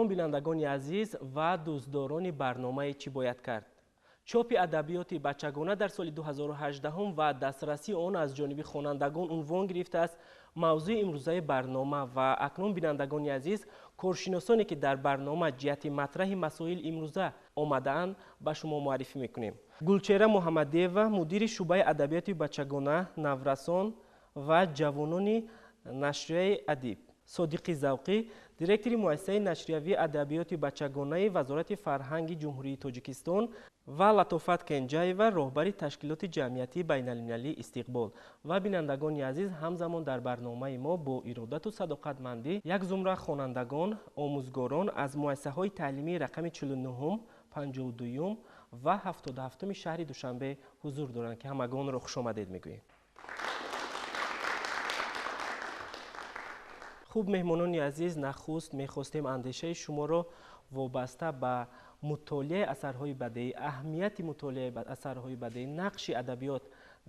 Бинандагони азиз ва дӯстдорони барномаи «Чӣ бояд кард». Чопи адабиёти бачагона дар соли 2018 ва дастрасии он аз ҷониби хонандагон унвон гирифтааст мавзӯи имрӯзаи барнома. Ва акнун, бинандагони азиз, коршиносоне ки дар барнома ҷиҳати матраҳи масоил имрӯза омадаанд, ба шумо муаррифӣ мекунем. Гулчеҳра Муҳаммадиева, мудири шӯъбаи адабиёти бачагона, наврасон ва ҷавонони нашрияи «Адиб», Содиқи Завқӣ, директори муассисаи нашриявии адабиёти бачагонаи Вазорати фарҳанги Ҷумҳурии Тоҷикистон, ва Латофат Кенҷаева, роҳбари ташкилоти ҷамъиятии байналмилалии «Истиқбол». Ва, бинандагони азиз, ҳамзамон дар барномаи мо бо иродату садоқатмандӣ як зумра хонандагон, омӯзгорон аз муассисаҳои таълимии рақами 49-ум, 52-юм ва 77-уми шаҳри Душанбе ҳузур доранд, ки ҳамагонро хушомадед мегӯем. Хуб, меҳмонони азиз, нахуст мехостем андешаи шуморо вобаста ба мутолиаи асарҳои бадеӣ, аҳамияти мутолиаи асарҳои бадеӣ, нақши адабиёт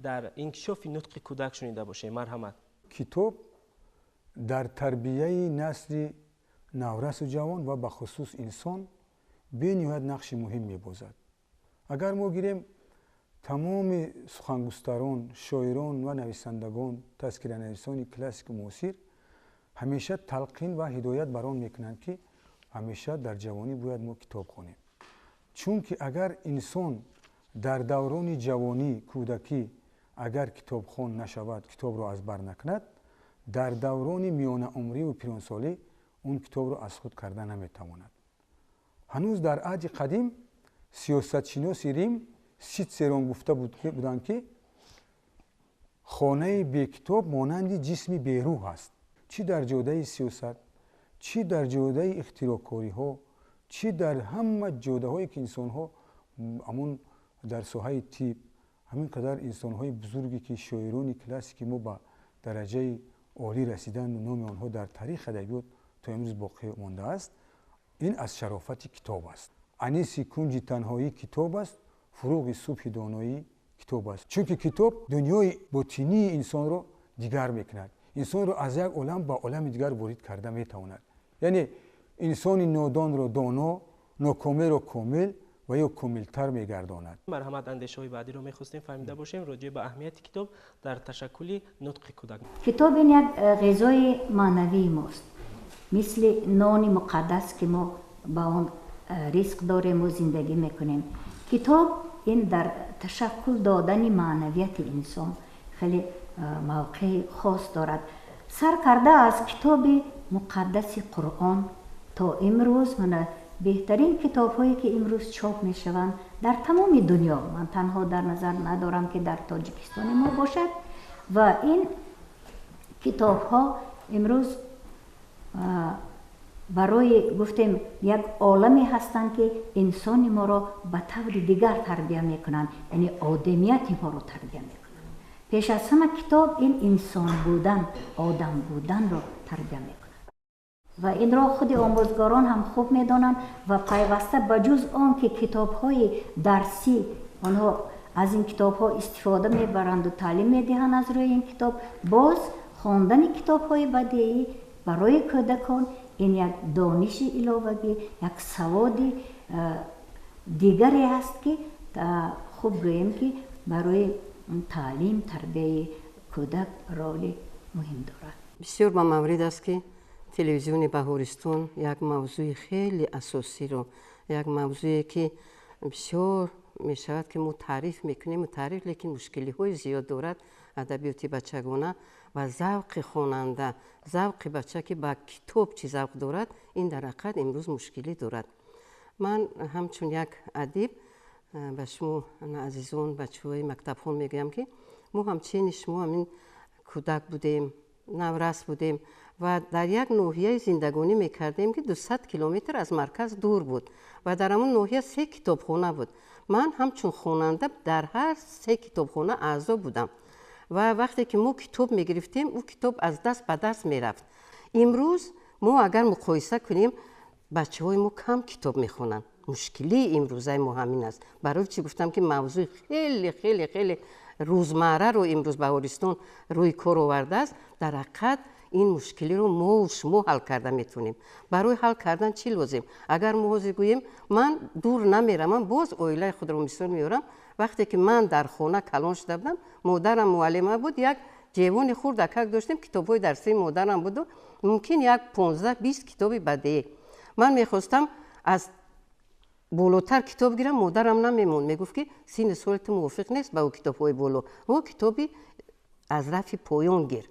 дар инкишофи нутқи кӯдак шунида бошем. Марҳамат. Китоб дар тарбияи насли наврасу ҷавон ва бахусус инсон бениҳоят нақши муҳим мебозад. Агар мо гирем, тамоми сухангустарон, шоирон ва нависандагон, тазкиранависони классику муосир ҳамеша талқин ва ҳидоят бар он мекунанд, ки ҳамеша дар ҷавонӣ бояд мо китоб хонем, чунки агар инсон дар даврони ҷавонӣ, кӯдакӣ агар китобхон нашавад, китобро аз бар накунад, дар даврони миёнаумриву пиронсолӣ он китобро аз худ карда наметавонад. Ҳанӯз дар аҳди қадим сиёсатшиноси Рим Ситсерон гуфта буданд, ки хонаи бекитоб монанди ҷисми берӯҳ аст. Чӣ дар ҷодаи сиёсат, чӣ дар ҷодаи ихтироъкориҳо, чӣ дар ҳама ҷодаҳое ки инсонҳо, ҳамун дар соҳаи тиб, ҳамин қадар инсонҳои бузурге ки шоирони классики мо ба дараҷаи олӣ расиданду номи онҳо дар таърихи адабиёт то имрӯз боқӣ мондааст, ин аз шарофати китоб аст. Аниси кунҷи танҳоӣ китоб аст, фуруғи субҳи доноӣ китоб аст, чунки китоб дунёи ботинии инсонро дигар мекунад, инсонро аз як олам ба олами дигар ворид карда метавонад, яъне инсони нодонро доно, нокомилро комил ва ё комилтар мегардонад. Марҳамат, андешаҳои баъдиро мехостем фаҳмида бошем роҷеъ ба аҳамияти китоб дар ташаккули нутқи кӯдак. Китоб ин як ғизои маънавии мост, мисли нони муқаддас, ки мо ба он ризқ дорему зиндагӣ мекунем. Китоб ин дар ташаккул додани маънавияти инсон хеле мавқеи хос дорад. Сар карда аз китоби муқаддаси Қуръон то имрӯз мана беҳтарин китобҳое, ки имрӯз чоп мешаванд дар тамоми дунё, ман танҳо дар назар надорам, ки дар Тоҷикистони мо бошад, ва ин китобҳо имрӯз барои гуфтем як оламе ҳастанд, ки инсони моро ба таври дигар тарбия мекунанд, яъне одамияти моро тарбия мекунанд. Пеш аз ҳама китоб ин инсон будан, одам буданро тарбия мекунад ва инро худи омӯзгорон ҳам хуб медонанд. Ва пайваста, ба ҷуз он ки китобҳои дарсӣ, онҳо аз ин китобҳо истифода мебаранду таълим медиҳанд аз рӯи ин китоб, боз хондани китобҳои бадеӣ барои кӯдакон ин як дониши иловагӣ, як саводи дигаре аст, ки хуб гӯем, ки барои таълим, тарбияи кӯдак роли муҳим дорад. Бисёр ба маврид аст, ки телевизиони Баҳористон як мавзӯи хеле асосиро, як мавзӯе ки бисёр мешавад, ки мо таъриф мекунем, таъриф, лекин мушкилиҳои зиёд дорад, адабиёти бачагона ва завқи хонанда, завқи бача, ки ба китоб чӣ завқ дорад, ин дар ҳақиқат имрӯз мушкилӣ дорад. Ман ҳамчун як адиб ба шумо, азизон, бачаҳои мактабхон мегӯям, ки мо ҳамчени шумо ҳамин кӯдак будем, наврас будем ва дар як ноҳияи зиндагонӣ мекардем, ки 200 километр аз марказ дур буд ва дар ҳамон ноҳия се китобхона буд. Ман ҳамчун хонанда дар ҳар се китобхона аъзо будам ва вақте ки мо китоб мегирифтем, ӯ китоб аз даст ба даст мерафт. Имрӯз мо агар муқоиса кунем, бачаҳои мо кам китоб мехонанд. Мушкилии имрӯзаи мо ҳамин аст. Барои чӣ гуфтам, ки мавзӯи хеле хеле хеле рӯзмарраро имрӯз Баҳористон рӯи кор овардааст, дар ҳақиқат ин мушкилиро мо шумо ҳал карда метавонем. Барои ҳал кардан чӣ лозим? Агар мо ҳозир гӯем, ман дур намеравам, боз оилаи худро мисол меорам. Вақте ки ман дар хона калон шуда будам, модарам муаллима буд, як ҷевони хурдакак доштем, китобҳои дарсии модарам буду мумкин як 15-20 китоби бадеӣ. Ман мехостам аз болотар китоб гирам, модарам намемонд, мегуфт ки синни соли ту мувофиқ нест ба ӯ китобҳои боло, ӯ китоби аз рафи поён гир.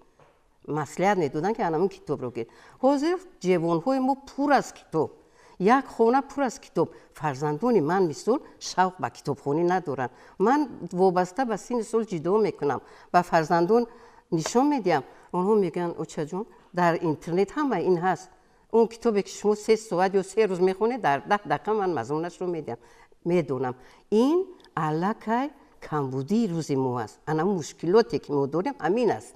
Маслиҳат медоданд ки анамун китобро гир. Ҳозир ҷевонҳои мо пур аз китоб, як хона пур аз китоб. Фарзандони ман мисол шавқ ба китобхонӣ надоранд. Ман вобаста ба синни сол ҷидо мекунам, ба фарзандон нишон медиҳам. Онҳо мегӯянд: очаҷон, дар интернет ҳама ин ҳаст. Он китобе ки шумо 3 соат ё 3 рӯз мехонед, дар 10 дақиқа ман мазмунашро медиҳам, медонам. Ин аллакай камбудии рӯзи мо аст. Ана мушкилоте ки мо дорем ҳамин аст.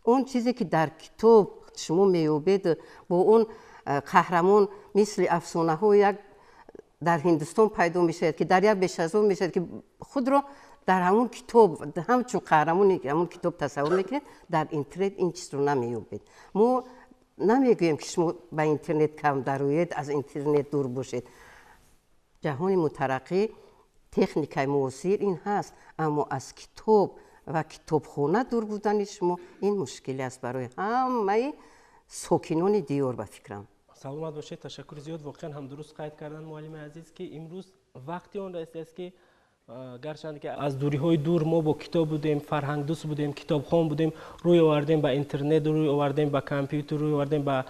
Он чизе ки дар китоб шумо меёбед, бо он қаҳрамон мисли афсонаҳо як дар Ҳиндустон пайдо мешавад, ки дар як бешазор мешавад, ки худро дар ҳамон китоб ҳамчун қаҳрамони ҳамон китоб тасаввур мекунед, дар интернет ин чизро намеёбед. Мо намегӯем ки шумо ба интернет кам дароед, аз интернет дур бошед. Ҷаҳони мутараққӣ, техникаи муосир ин ҳаст, аммо аз китоб ва китобхона дур будани шумо ин мушкиле аст барои ҳамаи сокинони диёр, ба фикрам. Саломат бошед, ташаккури зиёд. Воқеан ҳам дуруст қайд кардан муаллими азиз, ки имрӯз вақти он расидааст, ки гарчанд ки аз дуриҳои дур мо бо китоб будем, фарҳангдӯст будем, китобхон будем, рӯй овардем ба интернет, рӯй овардем ба компютер, рӯй овардем ба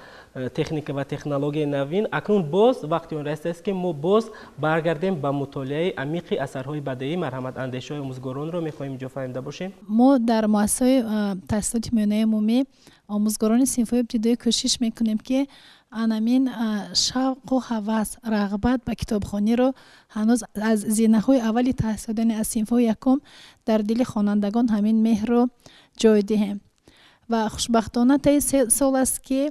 техника ва технологияи навин. Акнун боз вақти он расидааст, ки мо боз баргардем ба мутолиаи амиқи асарҳои бадеӣ. Марҳамат, андешаҳои омӯзгоронро мехоҳем инҷо фаҳмида бошем. Мо дар муассисаҳои таҳсилоти миёнаи умумӣ омӯзгорони синфҳои ибтидоӣ кӯшиш мекунем, ки анамин шавқу ҳавас, рағбат ба китобхониро ҳанӯз аз зинаҳои аввали таҳсил, яъне аз синфҳои якум, дар дили хонандагон ҳамин меҳрро ҷой диҳем. Ва хушбахтона таи 3 сол аст, ки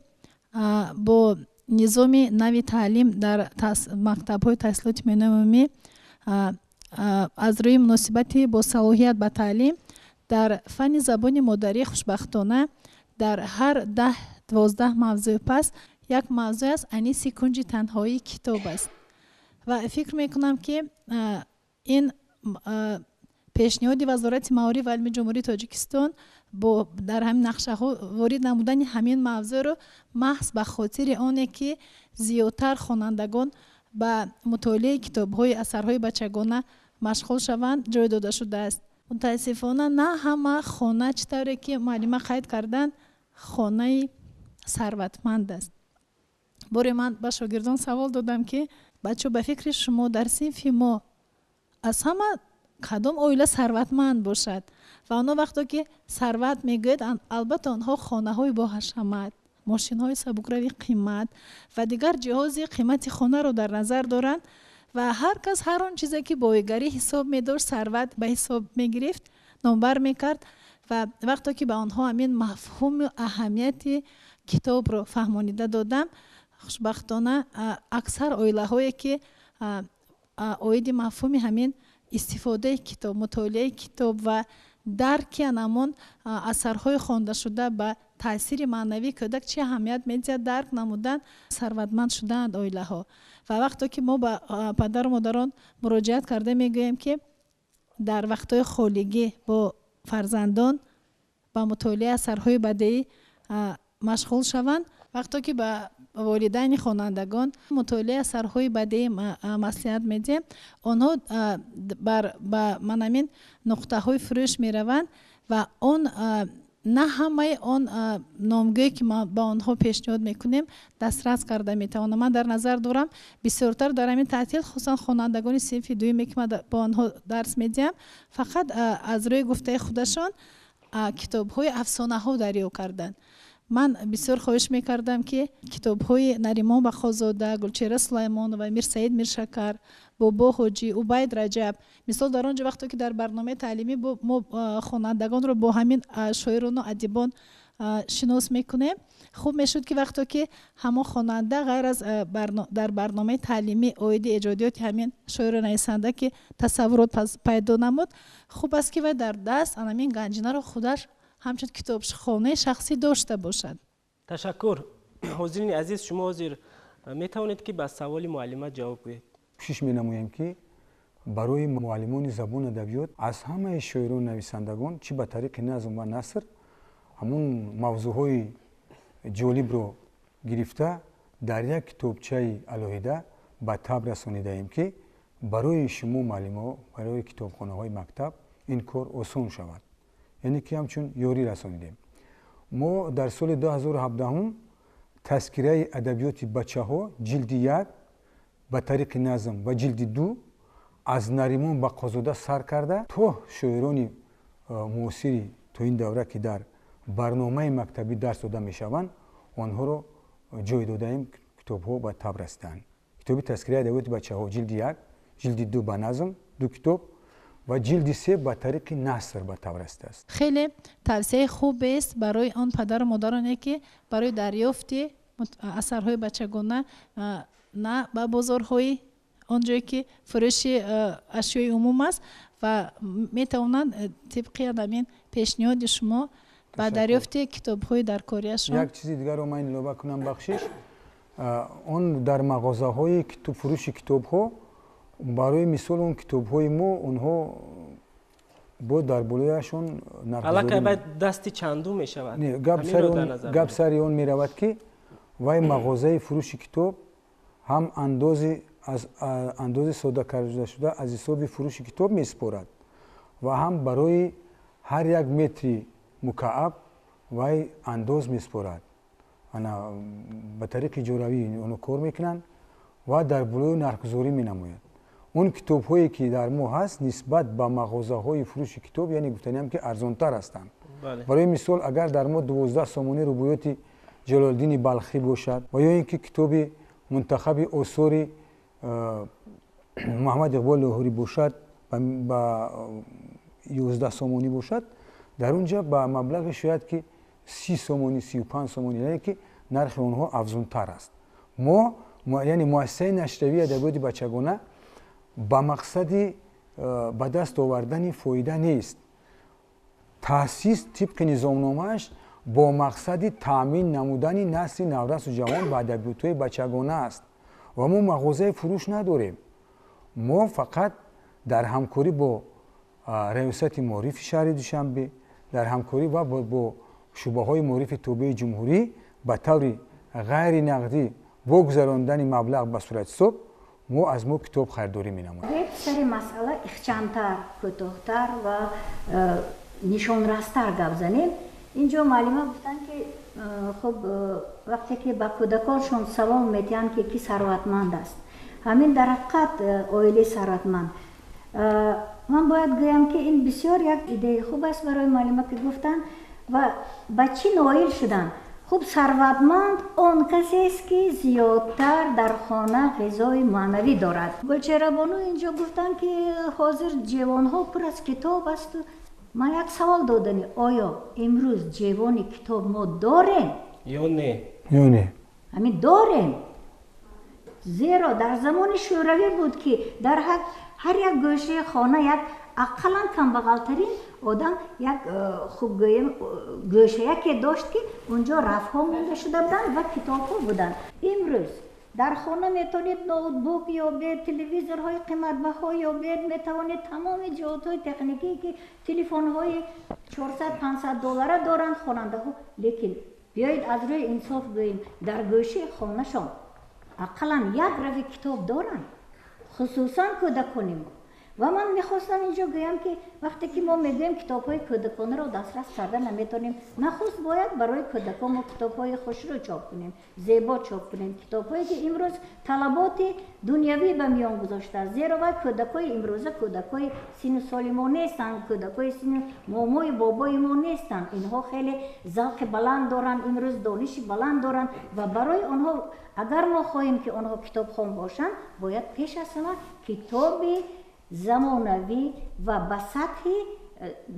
бо низоми нави таълим дар мактабҳои таҳсилоти миёнаи умумӣ аз рӯи муносибати бо салоҳият ба таълим дар фанни забони модарӣ хушбахтона дар ҳар 10-12 мавзӯи пас як мавзӯъ аст, аниси кунҷи танҳоии китоб аст. Ва фикр мекунам, ки ин пешниҳоди Вазорати маориф ва илми Ҷумҳурии Тоҷикистон бо дар ҳамин нақшаҳо ворид намудани ҳамин мавзӯъро маҳз ба хотири оне, ки зиёдтар хонандагон ба мутолиаи китобҳои асарҳои бачагона машғул шаванд, ҷой дода шудааст. Мутаассифона, на ҳама хона, чӣ тавре ки муаллима қайд карданд, хонаи сарватманд аст. Боре ман ба шогирдон савол додам, ки бачо, ба фикри шумо дар синфи мо аз ҳама кадом оила сарватманд бошад? Ва онҳо вақто ки сарват мегӯяд, албатта онҳо хонаҳои боҳашамат, мошинҳои сабукрави қимат ва дигар ҷиҳози қимати хонаро дар назар доранд. Ва ҳар кас ҳар он чизе ки боигарӣ ҳисоб медошт, сарват ба ҳисоб мегирифт, номбар мекард. Ва вақто ки ба онҳо ҳамин мафҳуму аҳамияти китобро фаҳмонида додам, хушбахтона аксар оилаҳое ки оиди мафҳуми ҳамин истифодаи китоб, мутолиаи китоб ва дарки анамон асарҳои хондашуда ба таъсири маънавии кӯдак чӣ аҳамият медиҳад, дарк намудан, сарватманд шудаанд оилаҳо. Ва вақто ки мо ба падару модарон муроҷиат карда мегӯем, ки дар вақтҳои холигӣ бо фарзандон ба мутолиаи асарҳои бадеӣ машғул шаванд, вақто ки ба волидайни хонандагон мутолиаи асарҳои бадеӣ маслиҳат медиҳем, онҳо ба манамин нуқтаҳои фурӯш мераванд ва он на ҳамаи он номгӯе ки ма ба онҳо пешниҳод мекунем, дастрас карда метавонам. Ман дар назар дорам, бисёртар дар ҳамин таътил, хусусан хонандагони синфи дуюме, ки ман ба онҳо дарс медиҳам, фақат аз рӯи гуфтаи худашон китобҳои афсонаҳо дарёфт карданд. Ман бисёр хоҳиш мекардам, ки китобҳои Наримон Бақозода, Гулчеҳра Сулаймонова, Мирсаид Миршакар, Бобо Ҳоҷӣ, Убайд Раҷаб, мисол, дар он ҷо вақте ки дар барномаи таълимӣ мо хонандагонро бо ҳамин шоирону адибон шинос мекунем. Хуб мешуд, ки вақто ки ҳамон хонанда ғайр аз дар барномаи таълимӣ оиди эҷодиёти ҳамин шоиру нависанда ки тасаввурот пайдо намуд, хуб аст, ки вай дар даст анамин ганҷинаро худаш ҳамчун китобхонаи шахсӣ дошта бошад. Ташаккур. Ҳозирини азиз, шумо ҳозир метавонед, ки ба саволи муаллима ҷавоб гӯед. Кӯшиш менамоем, ки барои муаллимони забон адабиёт аз ҳамаи шоирон, нависандагон, чӣ ба тариқи назм ва наср, ҳамун мавзӯъҳои ҷолибро гирифта, дар як китобчаи алоҳида ба таб расонидаем, ки барои шумо муаллимҳо, барои китобхонаҳои мактаб ин кор осон шавад, яъне ки ҳамчун ёрӣ расонидем. Мо дар соли 2017 тазкираи адабиёти бачаҳо, ҷилди як ба тариқи назм ва ҷилди ду, аз Наримон Бақозода сар карда то шоирони муосири то ин давра, ки дар барномаи мактабӣ дарс дода мешаванд, онҳоро ҷой додаем. Китобҳо ба таб расидаанд. Китоби тазкираи адабиёти бачаҳо, ҷилди як, ҷилди ду ба назм, ду китоб ва ҷилди се ба тариқи наср ба таб расидааст. Хеле тавсияи хубест барои он падару модароне, ки барои дарёфти асарҳои бачагона на ба бозорҳои он ҷое ки фурӯши ашёи умум аст, ва метавонанд тибқи ҳамин пешниҳоди шумо ба дарёфти китобҳои даркориашон. Як чизи дигарро ман илова кунам, бахшиш. Он дар мағозаҳои фурӯши китобҳо, барои мисол, он китобҳои мо онҳо бо дар болояшон Аллакай дасти чандум мешавад. Гап сари он меравад, ки вай мағозаи фурӯши китоб ҳам андози аз андози сода кардашуда аз ҳисоби фурӯши китоб месупорад ва ҳам барои ҳар як метри мукааб вай андоз месупорад. Ана ба тариқи иҷоравӣ оно кор мекунанд ва дар болои нархгузорӣ менамояд. Он китобҳое ки дар мо ҳаст, нисбат ба мағозаҳои фурӯши китоб, яъне гуфтаниам, ки арзонтар ҳастанд. Барои мисол, агар дар мо 12 сомонӣ Рубоиёти Ҷалолиддини Балхӣ бошад ва ё ин ки китоби мунтахаби осори Муҳаммад Иқбол Лоҳурӣ бошад, ба 11 сомонӣ бошад, дар он ҷа ба маблағи шояд ки 30 сомонӣ, 35 сомонӣ, яъне ки нархи онҳо афзунтар аст. Мо, яъне муассисаи нашриявии адабиёти бачагона, ба мақсади ба даст овардани фоида нест таъсис. Тибқи низомномааш бо мақсади таъмин намудани насли наврасу ҷавон ба адабиётҳои бачагона аст ва мо мағозаи фурӯш надорем. Мо фақат дар ҳамкорӣ бо раёсати маорифи шаҳри Душанбе, дар ҳамкорӣ ва бо шӯъбаҳои маорифи тобеи ҷумҳурӣ, ба таври ғайри нақдӣ, бо гузарондани маблағ ба суратҳисоб, мо аз мо китоб харидорӣ менамоем. Сари масъала ихчамтар, кӯтоҳтар ва нишонрастар гап занем. Инҷо муаллима гуфтанд, ки хуб, вақте ки ба кӯдаконшон савол медиҳанд, ки кӣ сарватманд аст, ҳамин дар ҳақиқат оилаи сарватманд. Ман бояд гӯям, ки ин бисёр як идеяи хуб аст барои муаллима, ки гуфтанд ва ба чӣ ноил шуданд. Хуб, сарватманд он касест, ки зиёдтар дар хона ғизои маънавӣ дорад. Гулчеҳрабону инҷо гуфтанд, ки ҳозир ҷевонҳо пур аз китоб асту ман як савол додани: оё имрӯз ҷевони китоб мо дорем? Ё не? Ё не? Ҳамин дорем, зеро дар замони шӯравӣ буд, ки дар ҳар як гӯшаи хона як ақаллан камбағалтарин одам як хуб гӯем гӯшаяке дошт, ки унҷо рафҳо монда шуда буданд ва китобҳо буданд. Имрӯз дар хона метавонед ноутбук ёбед, телевизорҳои қиматбаҳо ёбед, метавонед тамоми ҷиҳозҳои техникие, ки телефонҳои 400-500 доллара доранд хонандаҳо, лекин биёед аз рӯи инсоф гӯем: дар гӯшаи хонашон ақаллан як рафи китоб доранд, хусусан кӯдакони мо. Ва ман мехостам инҷо гӯям, ки вақте ки мо мегӯем, китобҳои кӯдаконаро дастрас карда наметавонем, нахуст бояд барои кӯдакон мо китобҳои хушрӯ чоп кунем, зебо чоп кунем, китобҳое ки имрӯз талаботи дунявӣ ба миён гузоштааст, зеро вай кӯдакҳои имрӯза кӯдакҳои синну соли мо нестанд, кӯдакҳои синну момою бобои мо нестанд. Инҳо хеле завқи баланд доранд, имрӯз дониши баланд доранд ва барои онҳо, агар мо хоҳем, ки онҳо китобхон бошанд, бояд пеш аз ҳама китоби замонавӣ ва ба сатҳи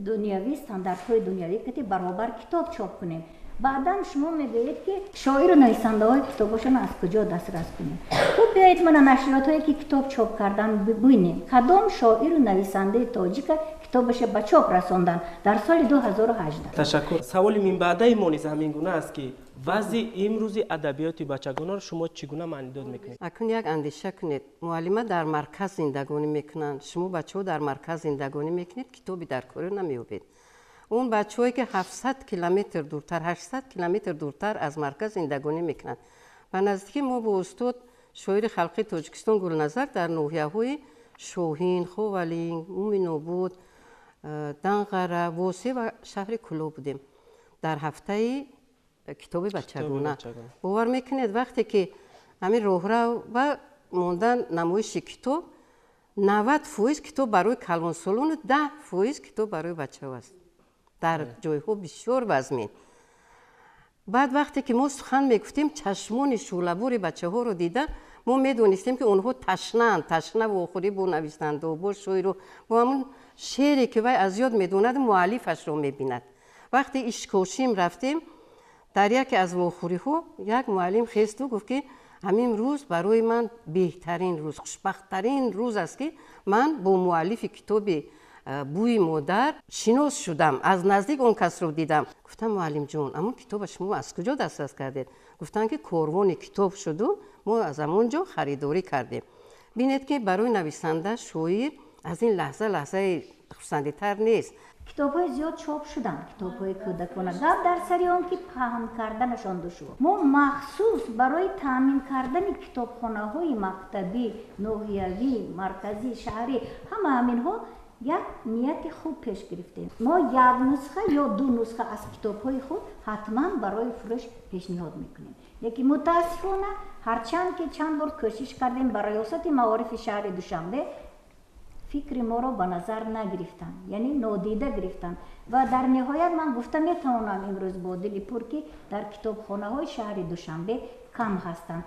дунявӣ, стандартҳои дунявӣ кати баробар китоб чоп кунем. Баъдан шумо мегӯед, ки шоиру нависандаҳои китобошонро аз куҷо дастрас кунем. Хуб, биёед мана нашриётҳое ки китоб чоп кардан бибинем. Кадом шоиру нависандаи тоҷика китобаша ба чоп расондан дар соли 2018? Ташаккур. Саволи минбаъдаи мо низ ҳамин гуна аст, ки вазъи имрӯзи адабиёти бачагонаро шумо чӣ гуна маънидод мекунед? Акнун як андеша кунед. Муаллима дар марказ зиндагонӣ мекунанд, шумо бачаҳо дар марказ зиндагонӣ мекунед, китоби даркориро намеёбед. Он бачаҳое ки 700 километр дуртар, 800 километр дуртар аз марказ зиндагонӣ мекунанд. Ба наздикӣ мо бо устод, шоири халқи Тоҷикистон Гулназар, дар ноҳияҳои Шоҳин, Ховалинг, Муминобод, Данғара, Восе ва шаҳри Кӯлоб будем дар ҳафтаи китоби бачагона. Бовар мекунед, вақте ки ҳамин роҳрав ва мондан намоиши китоб, 90% китоб барои калонсолону 10% китоб барои бачаҳо аст. Дар ҷойҳо бисёр вазмин. Баъд вақте ки мо сухан мегуфтем, чашмони шӯълабори бачаҳоро дида мо медонистем, ки онҳо ташнаанд, ташна вохӯрӣ бо нависандао, бо шоиру, бо ҳамун шеъре ки вай аз ёд медонад, муаллифашро мебинад. Вақте Ишкошим рафтем, дар яке аз вохӯриҳо як муаллим хесту гуфт, ки ҳамин рӯз барои ман беҳтарин рӯз, хушбахттарин рӯз аст, ки ман бо муаллифи китоби «Бӯи модар» шинос шудам, аз наздик он касро дидам. Гуфтам: «Муаллимҷон, ҳамон китоба шумо аз куҷо дастрас кардед?» Гуфтанд, ки корвони китоб шуду мо аз ҳамон ҷо харидорӣ кардем. Бинед, ки барои нависанда, шоир аз ин лаҳза лаҳзаи хурсандитар нест. Китобҳои зиёд чоп шуданд, китобҳои кӯдакона. Гап дар сари он ки паҳн карданашон душвор. Мо махсус барои таъмин кардани китобхонаҳои мактабӣ, ноҳиявӣ, марказӣ, шаҳрӣ, ҳама ҳаминҳо як нияти хуб пеш гирифтем. Мо як нусха ё ду нусха аз китобҳои худ ҳатман барои фурӯш пешниҳод мекунем. Лекин мутаассифона, ҳарчанд ки чанд бор кӯшиш кардем ба Раёсати маорифи шаҳри Душанбе, фикри моро ба назар нагирифтанд, яъне нодида гирифтанд. Ва дар ниҳоят ман гуфта метавонам имрӯз бо дили пур, ки дар китобхонаҳои шаҳри Душанбе кам ҳастанд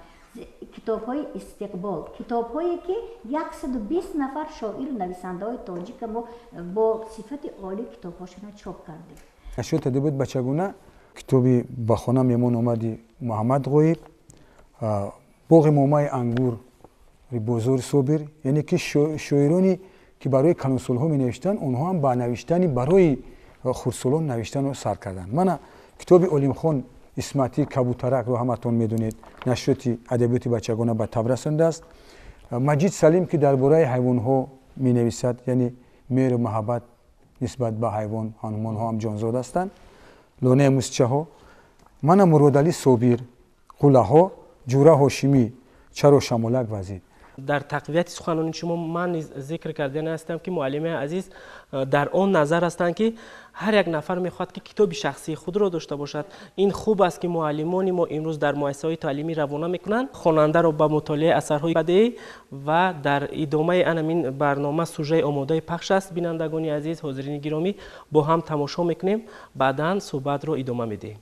китобҳои Истиқбол, китобҳое ки 120 нафар шоиру нависандаҳои тоҷика мо бо сифати олӣ китобҳошонро чоп кардем. Нашриёти адабиёти бачагона китоби «Ба хона меҳмон омади» Муҳаммад Ғоиб, «Боғи момаи ангур» Бозори Собир, яъне ки шоироне ки барои калонсолҳо менавиштанд, онҳо ҳам ба навиштани барои хурдсолон навиштанро сар карданд. Мана китоби Олимхон Исматӣ «Кабутаракро» ҳаматон медонед, нашриёти адабиёти бачагона ба таб расондааст. Маҷид Салим, ки дар бораи ҳайвонҳо менависад, яъне меҳру муҳаббат нисбат ба ҳайвон, ҳайвонҳо ҳам ҷонзод ҳастанд, «Лонаи мусчаҳо». Мана Муродалӣ Собир «Қуллаҳо», Ҷура Ҳошимӣ «Чаро шамолак вазид». Дар тақвияти суханони шумо ман низ зикр кардани ҳастам, ки муаллимаи азиз дар он назар ҳастанд, ки ҳар як нафар мехоҳад, ки китоби шахсии худро дошта бошад. Ин хуб аст, ки муаллимони мо имрӯз дар муассисаҳои таълимӣ равона мекунанд хонандаро ба мутолиаи асарҳои бадеӣ. Ва дар идомаи анамин барнома сужаи омодаи пахш аст. Бинандагони азиз, ҳозирини гиромӣ, бо ҳам тамошо мекунем, баъдан суҳбатро идома медиҳем.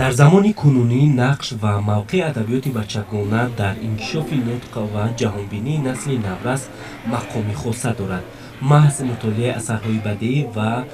Дар замони кунунӣ нақш ва мавқеи адабиёти бачагона дар инкишофи нутқ ва ҷаҳонбинии насли наврас мақоми хоса дорад. Маҳз мутолиаи асарҳои бадеӣ ва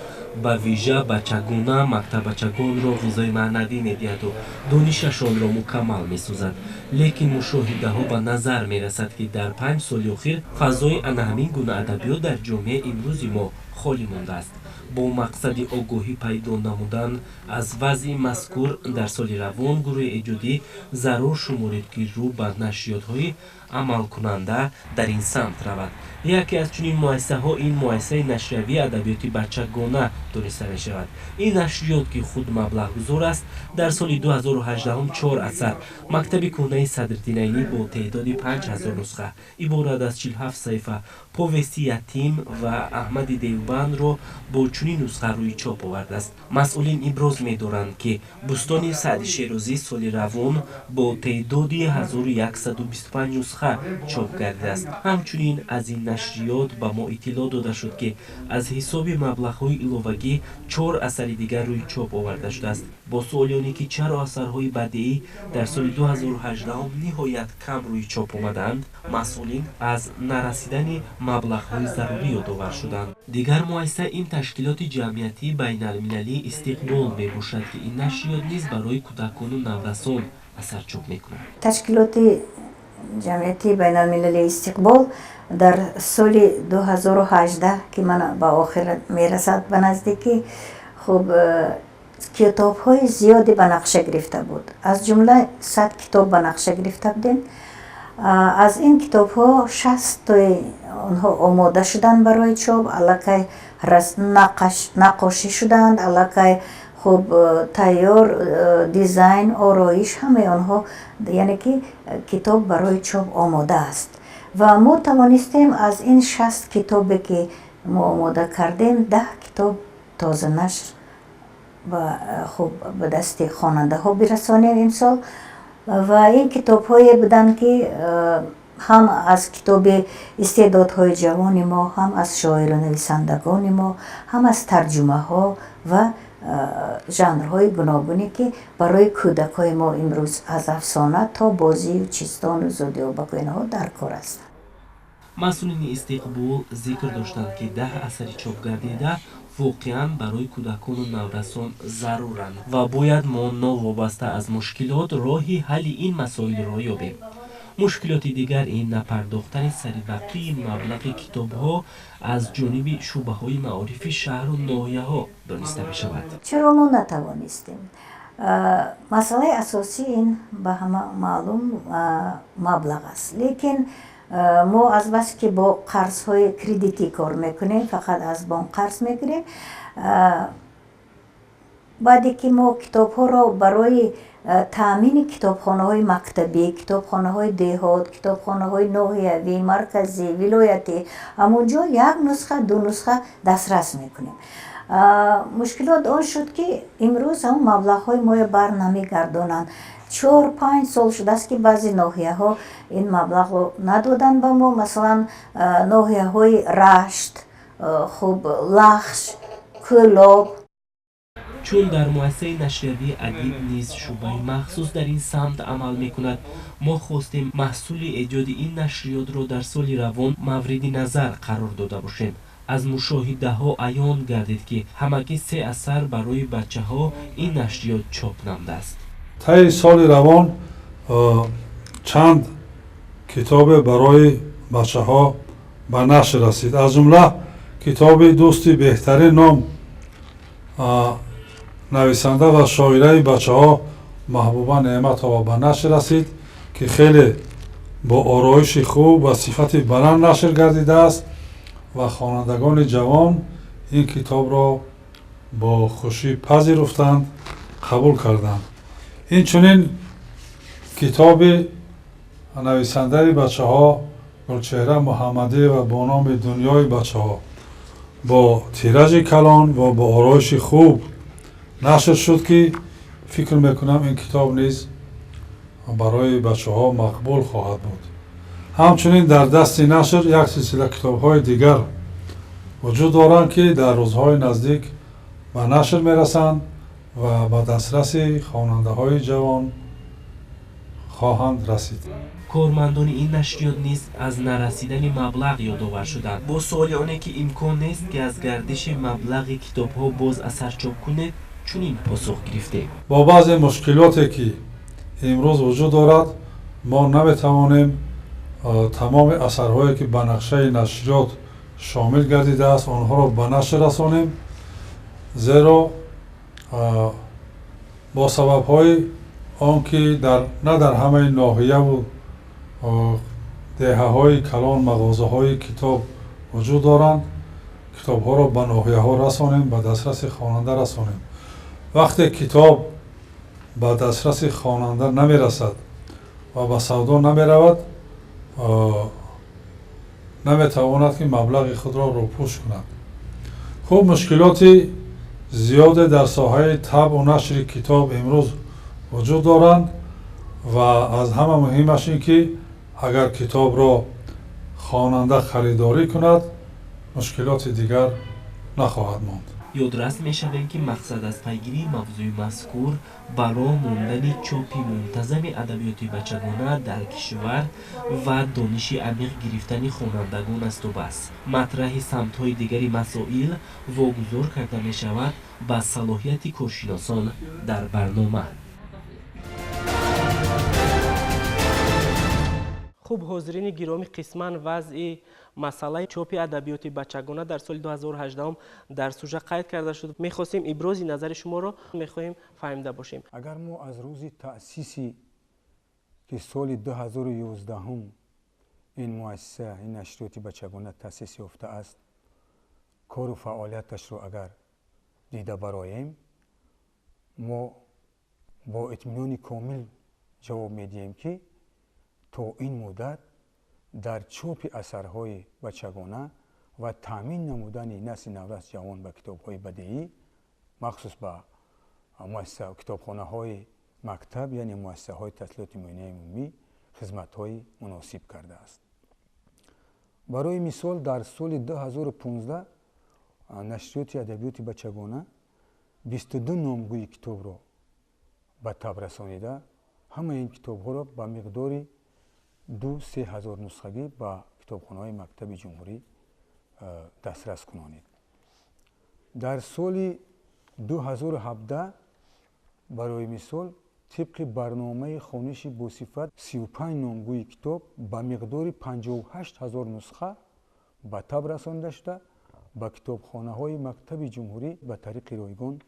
ба вижа бачагона мактаббачагонро ғизои маънавӣ медиҳаду донишашонро мукаммал месозад. Лекин мушоҳидаҳо ба назар мерасад, ки дар 5 соли охир фазои ана ҳамин гуна адабиёт дар ҷомеаи имрӯзи мо холӣ мондааст. Бо мақсади огоҳӣ пайдо намудан аз вазъи мазкур, дар соли равон гурӯҳи эҷодӣ зарур шуморид, ки рӯ ба нашриётҳои амалкунанда дар ин самт равад. Яке аз чунин муассисаҳо ин муассисаи нашриявии адабиёти бачагона дониста мешавад. Ин нашриёт, ки худ маблағгузор аст, дар соли 2018 чор асар: «Мактаби кӯҳнаи Садриддин Айнӣ» бо теъдоди 5000 нусха, иборат аз 47 саҳифа, повести «Ятим» ва «Аҳмади Девбандро» бо чунин нусха рӯи чоп овардааст. Масъулин иброз медоранд, ки «Бӯстони Саъди Шерозӣ» соли равон бо теъдоди 1125 нусха. нусха чоп гардидааст. Ҳамчунин аз ин нашриёт ба мо иттилоъ дода шуд, ки аз ҳисоби маблағҳои иловагӣ 4 асари дигар рӯи чоп оварда шудааст. Бо суоли оне ки чаро асарҳои бадеӣ дар соли 2018 ниҳоят кам рӯи чоп омадаанд, масъулин аз нарасидани маблағҳои зарурӣ ёдовар шуданд. Дигар муассиса ин ташкилоти ҷамъиятии байналмилалии Истиқбол мебошад, ки ин нашриёт низ барои кӯдакону наврасон асар чоп мекунад. Ташкилоти ҷамъиятии байналмилалии Истиқбол дар соли 2018, ки ман ба охир мерасад ба наздикӣ, хуб, китобҳои зиёде ба нақша гирифта буд. Аз ҷумла 100 китоб ба нақша гирифта будем. Аз ин китобҳо 60тои онҳо омода шуданд барои чоп, аллакай наққошӣ шуданд, аллакай хуб, тайёр, дизайн, ороиш, ҳамаи онҳо, яъне ки китоб барои чоп омода аст. Ва мо тавонистем аз ин 60 китобе, ки мо омода кардем, 10 китоб тоза нашр ба хуб ба дасти хонандаҳо бирасонем имсол. Ва ин китобҳое буданд, ки ҳам аз китоби истеъдодҳои ҷавони мо, ҳам аз шоиру нависандагони мо, ҳам аз тарҷумаҳо ва жанрҳои гуногуне, ки барои кӯдакҳои мо имрӯз аз афсона то бозию чистону зодиёбаку инҳо дар кор ҳастанд. Масъулини Истиқбол зикр доштанд, ки 10 асари чопгардида воқеан барои кӯдакону наврасон заруранд ва бояд мо новобаста аз мушкилот роҳи ҳалли ин масоилро ёбем. Мушкилоти дигар ин напардохтани саривақтии маблағи китобҳо аз ҷониби шӯъбаҳои маорифи шаҳру ноҳияҳо дониста мешавад. Чаро мо натавонистем? Масъалаи асосӣ ин ба ҳама маълум маблағ аст, лекин мо азбаски бо қарзҳои кредитӣ кор мекунем, фақат аз бонк қарз мегирем. Баъде ки мо китобҳоро барои таъмини китобхонаҳои мактабӣ, китобхонаҳои деҳот, китобхонаҳои ноҳиявӣ, марказӣ, вилоятӣ, ҳамон ҷо як нусха, ду нусха дастрас мекунем. Мушкилот он шуд, ки имрӯз ҳамон маблағҳои моя бар намегардонанд. 4-5 сол шудааст, ки баъзе ноҳияҳо ин маблағро надоданд ба мо. Масалан, ноҳияҳои Рашт, хуб, Лахш, Кӯлоб. Чун дар муассисаи нашриявии Адиб низ шӯъбаи махсус дар ин самт амал мекунад, мо хостем маҳсули эҷоди ин нашриётро дар соли равон мавриди назар қарор дода бошем. Аз мушоҳидаҳо аён гардид, ки ҳамагӣ се асар барои бачаҳо ин нашриёт чоп намудааст. Таи соли равон чанд китобе барои бачаҳо ба нашр расид. Аз ҷумла китоби «Дӯсти беҳтарин» ном нависанда ва шоираи бачаҳо Маҳбуба Неъматова ба нашр расид, ки хеле бо ороиши хуб ва сифати баланд нашр гардидааст ва хонандагони ҷавон ин китобро бо хушӣ пазируфтанд, қабул карданд. Инчунин китоби нависандаи бачаҳо Гулчеҳра Муҳаммадиева бо номи «Дунёи бачаҳо» бо тиражи калон ва бо ороиши хуб нашр шуд, ки фикр мекунам, ин китоб низ барои бачаҳо мақбул хоҳад буд. Ҳамчунин дар дасти нашр як силсила китобҳои дигар вуҷуд доранд, ки дар рӯзҳои наздик ба нашр мерасанд ва ба дастраси хонандаҳои ҷавон хоҳанд расид. Кормандони ин нашриёт низ аз нарасидани маблағ ёдовар шуданд. Бо суоли оне ки имкон нест, ки аз гардиши маблағи китобҳо боз асар чоп кунед, чунин посух гирифтем: Бо баъзе мушкилоте, ки имрӯз вуҷуд дорад, мо наметавонем тамоми асарҳое, ки ба нақшаи нашриёт шомил гардидааст, онҳоро ба нашр расонем, зеро бо сабабҳои он ки на дар ҳамаи ноҳияву деҳаҳои калон мағозаҳои китоб вуҷуд доранд. Китобҳоро ба ноҳияҳо расонем, ба дастраси хонанда расонем. Вақте китоб ба дастраси хонанда намерасад ва ба савдо намеравад, наметавонад, ки маблағи худро рӯпӯш кунад. Хуб, мушкилоти зиёде дар соҳаи табъу нашри китоб имрӯз вуҷуд доранд ва аз ҳама муҳимаш ин ки Агар китобро хонанда харидорӣ кунад, мушкилоти дигар нахоҳад монд. Ёдрас мешавем, ки мақсад аз пайгирии мавзӯи мазкур ба роҳ мондани чопи мунтазами адабиёти бачагона дар кишвар ва дониши амиқ гирифтани хонандагон асту бас. Матраҳи самтҳои дигари масоил вогузор карда мешавад ба салоҳияти коршиносон дар барнома. Хуб, ҳозирини гиромӣ, қисман вазъи масъалаи чопи адабиёти бачагона дар соли 2018 дар сужа қайд карда шуд. Мехостем ибрози назари шуморо мехоҳем фаҳмида бошем. Агар мо аз рӯзи таъсиси, ки соли 2011 ин муассиса, ин нашриёти бачагона таъсис ёфтааст, кору фаъолияташро агар дида бароем, мо бо итминони комил ҷавоб медиҳем, ки то ин муддат дар чопи асарҳои бачагона ва таъмин намудани насли наврас ҷавон ба китобҳои бадеӣ, махсус ба китобхонаҳои мактаб, яъне муассисаҳои таҳсилоти миёнаи умумӣ, хизматҳои муносиб кардааст. Барои мисол, дар соли 2015 нашриёти адабиёти бачагона 22 номгӯи китобро ба таб расонида, ҳамаи ин китобҳоро ба миқдори 2-3 ҳазор нусхагӣ ба китобхонаҳои мактаби ҷумҳурӣ дастрас кунонид. Дар соли 2017, барои мисол, тибқи барномаи хониши босифат 35 номгӯи китоб ба миқдори 58 ҳазор нусха ба таб расонида шуда, ба китобхонаҳои мактаби ҷумҳурӣ ба тариқи ройгон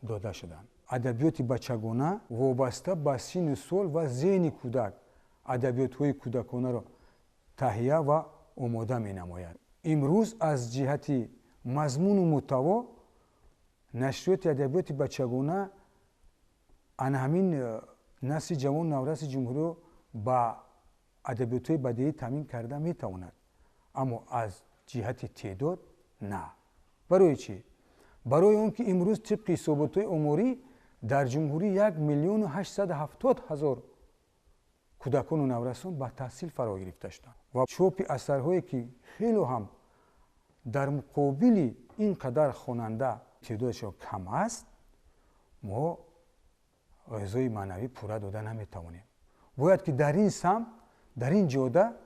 дода шуданд. Адабиёти бачагона вобаста ба синну сол ва зеҳни кӯдак адабиётҳои кӯдаконаро таҳия ва омода менамояд. Имрӯз аз ҷиҳати мазмуну муҳтаво нашриёти адабиёти бачагона ана ҳамин насли ҷавону навраси ҷумҳуриро ба адабиётҳои бадеӣ таъмин карда метавонад, аммо аз ҷиҳати теъдод на. Барои чӣ? Барои он ки имрӯз тибқи ҳисоботҳои оморӣ дар ҷумҳурӣ 1 870 000 кӯдакону наврасон ба таҳсил фаро гирифта шуданд ва чопи асарҳое, ки хело ҳам дар муқобили ин қадар хонанда теъдодашон кам аст, мо ғизои маънавӣ пурра дода наметавонем. Бояд ки дар ин самт, дар ин ҷода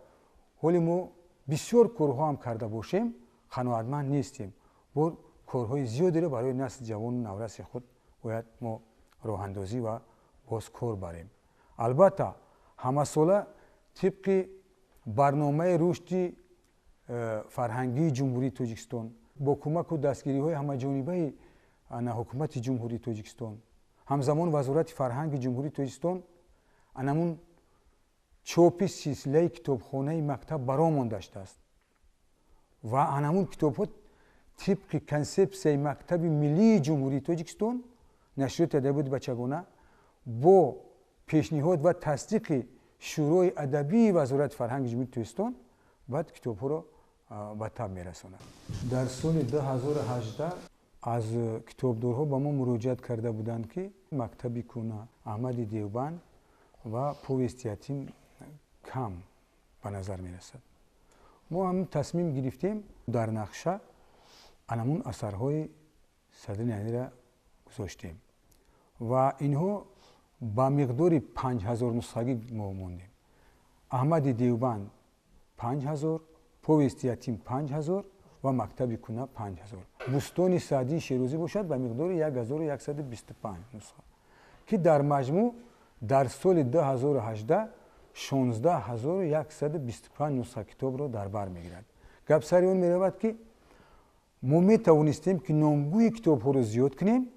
ҳоли мо бисёр корҳо ҳам карда бошем, қаноатманд нестем. Бо корҳои зиёдеро барои насли ҷавону навраси худ бояд мо роҳандозӣ ва боз кор барем. Албатта, ҳамасола тибқи барномаи рушди фарҳангии Ҷумҳурии Тоҷикистон бо кӯмаку дастгириҳои ҳамаҷонибаи ҳукумати Ҷумҳурии Тоҷикистон, ҳамзамон Вазорати фарҳанги Ҷумҳурии Тоҷикистон анамун чопи силсилаи китобхонаи мактаб баро монда шудааст ва анамун китобҳо тибқи консепсияи мактаби миллии Ҷумҳурии Тоҷикистон нашриёти адабиёти бачагона бо пешниҳод ва тасдиқи Шӯрои адабии Вазорати фарҳанги Ҷумҳурии Тоҷикистон баъд китобҳоро ба таб мерасонад. Дар соли 2018 аз китобдорҳо ба мо муроҷиат карда буданд, ки мактаби кӯна, Аҳмади Девбанд ва повести ятим кам ба назар мерасад. Мо ҳам тасмим гирифтем, дар нақша анамун асарҳои Садриддин Айниро гузоштем ва инҳо ба миқдори 5000 нусхагӣ мо мондем. Аҳмади Девбанд 5000, повести ятим 5000 ва мактаби кӯна 5000. Бӯстони Саъдии Шерозӣ бошад ба миқдори 1125 нусха, ки дар маҷмӯъ дар соли 2018 16125 нусха китобро дар бар мегирад. Гап сари он меравад, ки мо метавонистем, ки номгӯи китобҳоро зиёд кунем,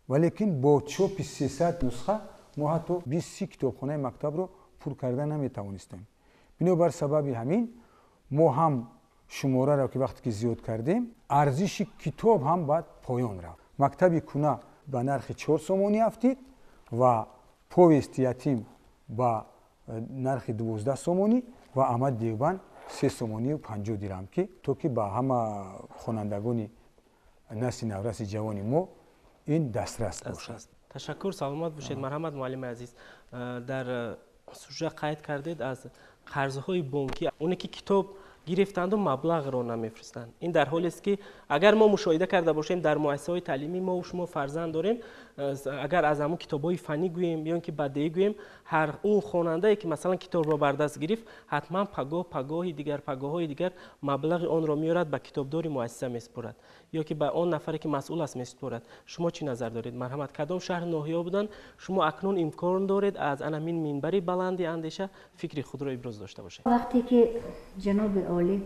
валекин бо чопи 300 нусха мо ҳатто 20 китобхонаи мактабро пур карда наметавонистем. Бинобар сабаби ҳамин мо ҳам шумораро ки вақте ки зиёд кардем, арзиши китоб ҳам баъд поён рафт. Мактаби кӯна ба нархи 4 сомонӣ афтид ва повести ятим ба нархи 12 сомонӣ ва Аҳмад Девбанд 3 сомонию 50 дирам, ки то ки ба ҳама хонандагони насли навраси ҷавони мо ин дастрас бошад. Ташаккур, саломат бошед. Марҳамат, муаллими азиз, дар Сужа қайд кардед аз қарзҳои бонкӣ, оне ки китоб гирифтанду маблағро намефиристанд. Ин дар ҳолест, ки агар мо мушоҳида карда бошем, дар муассисаҳои таълимӣ мо шумо фарзанд дорем, агар аз ҳамун китобҳои фаннӣ гӯем ё ки бадеӣ гӯем, ҳар он хонандае ки масалан китобро бар даст гирифт, ҳатман пагоҳ, пагоҳи дигар, пагоҳҳои дигар маблағи онро меорад, ба китобдори муассиса месупорад ё ки ба он нафаре ки масъул аст месупорад. Шумо чӣ назар доред? Марҳамат, кадом шаҳр ноҳияҳо буданд? Шумо акнун имкон доред аз анамин минбари баланди андеша фикри худро иброз дошта бошед. Вақте ки ҷаноби олӣ,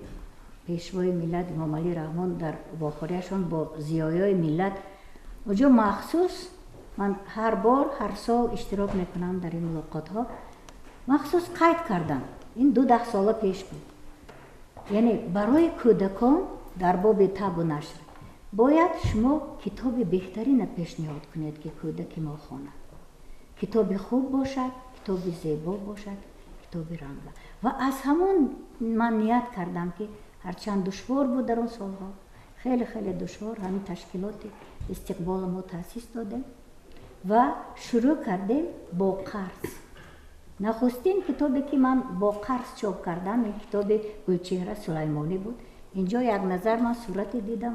пешвои миллат Эмомалӣ Раҳмон дар вохӯрияшон бо зиёиёи миллат, оҷо махсус ман ҳар бор, ҳар сол иштирок мекунам дар ин мулоқотҳо, махсус қайд кардам, ин 20 сола пеш буд, яъне барои кӯдакон дар боби табу нашр бояд шумо китоби беҳтарина пешниҳод кунед, ки кӯдаки мо хонад, китоби хуб бошад, китоби зебо бошад, китоби ранга. Ва аз ҳамон ман ният кардам, ки ҳарчанд душвор буд дар он солҳо, хеле хеле душвор, ҳамин ташкилоти Истиқболо мо таъсис додем ва шурӯъ кардем бо қарз. Нахустин китобе ки ман бо қарз чоп кардам, ин китоби Гулчеҳра Сулаймонӣ буд. Инҷо як назар ман сурате дидам,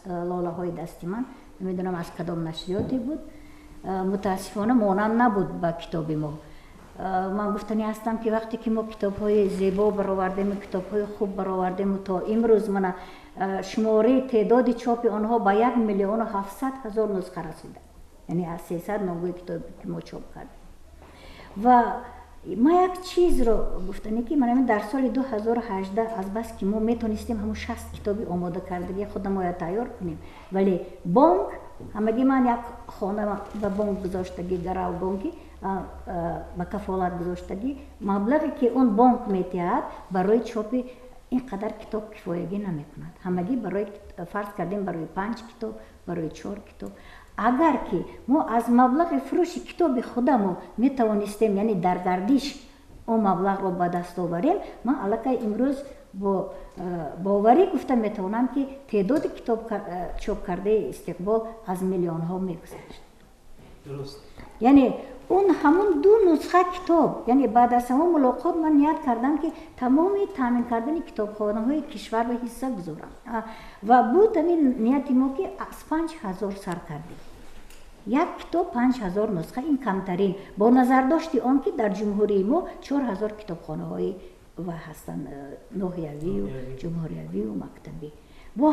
лолаҳои дасти ман, намедонам аз кадом нашриёте буд, мутаассифона монанд набуд ба китоби мо. Ман гуфтанӣ ҳастам, ки вақте ки мо китобҳои зебо баровардему, китобҳои хуб баровардему, то имрӯз мана шумораи теъдоди чопи онҳо ба 1 700 000 нусха расида, яъне аз 300 номгӯи китобе ки мо чоп кардем. Ва ма як чизро гуфтанӣ, ки ман дар соли 2018, азбаски мо метонистем ҳамун 60 китоби омода кардагии худамоя тайёр кунем, вале бонк ҳамагӣ ман як хона ба бонк гузоштагӣ, гарав бонки ба кафолат гузоштагӣ, маблағе ки он бонк метиҳад, барои чопи ин қадар китоб кифоягӣ намекунад. Ҳамагӣ барои, фарз кардем, барои панҷ китоб, барои чор китоб. Агар ки мо аз маблағи фурӯши китоби худамо метавонистем, яъне дар гардиш он маблағро ба даст оварем, ман аллакай имрӯз бо боварӣ гуфта метавонам, ки теъдоди китоб чоп кардаи Истиқбол аз миллионҳо мегузашт. Яъне он ҳамун ду нусха китоб, яъне баъд аз ҳамон мулоқот ман ният кардам, ки тамоми таъмин кардани китобхонаҳои кишвар ба ҳисса гузорам. Ва буд ҳамин нияти мо, ки аз 5000 сар кардем, як китоб 5000 нусха, ин камтарин, бо назардошти он ки дар ҷумҳурии мо 4000 китобхонаҳои ва ҳастанд, ноҳиявию ҷумҳуриявию мактабӣ, бо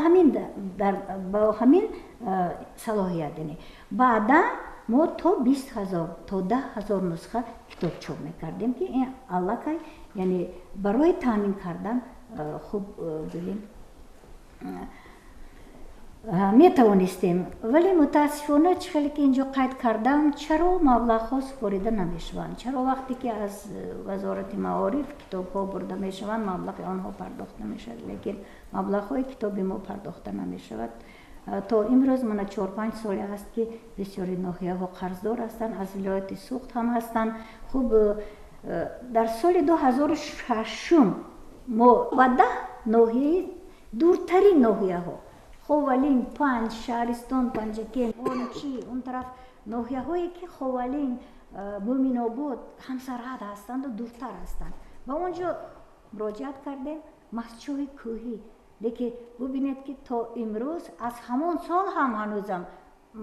ҳамин салоҳият. Яъне баъдан мо то 20 000, то 10 000 нусха китоб чоп мекардем, ки ин аллакай, яъне барои таъмин кардан хуб гӯем метавонистем. Вале мутаассифона, чӣ хеле ки инҷо қайд кардам, чаро маблағҳо супорида намешаванд? Чаро вақте ки аз Вазорати маориф китобҳо бурда мешаванд, маблағи онҳо пардохт намешавад, лекин маблағҳои китоби мо пардохта намешавад? То имрӯз мана 4-5 соле аст, ки бисёри ноҳияҳо қарздор ҳастанд, аз вилояти Суғд ҳам ҳастанд. Хуб, дар соли 2006-ум мо ба 10 ноҳияи дуртарин ноҳияҳо, Ховалинг, Панҷ, Шаҳристон, Панҷакент, Ончи, он тараф ноҳияҳое ки Ховалинг, Мӯминобод ҳамсарҳад ҳастанду дуртар ҳастанд, ба он ҷо муроҷиат кардем, Мастчоҳи Кӯҳӣ. Лекин бубинед, ки то имрӯз аз ҳамон сол ҳам ҳанӯзам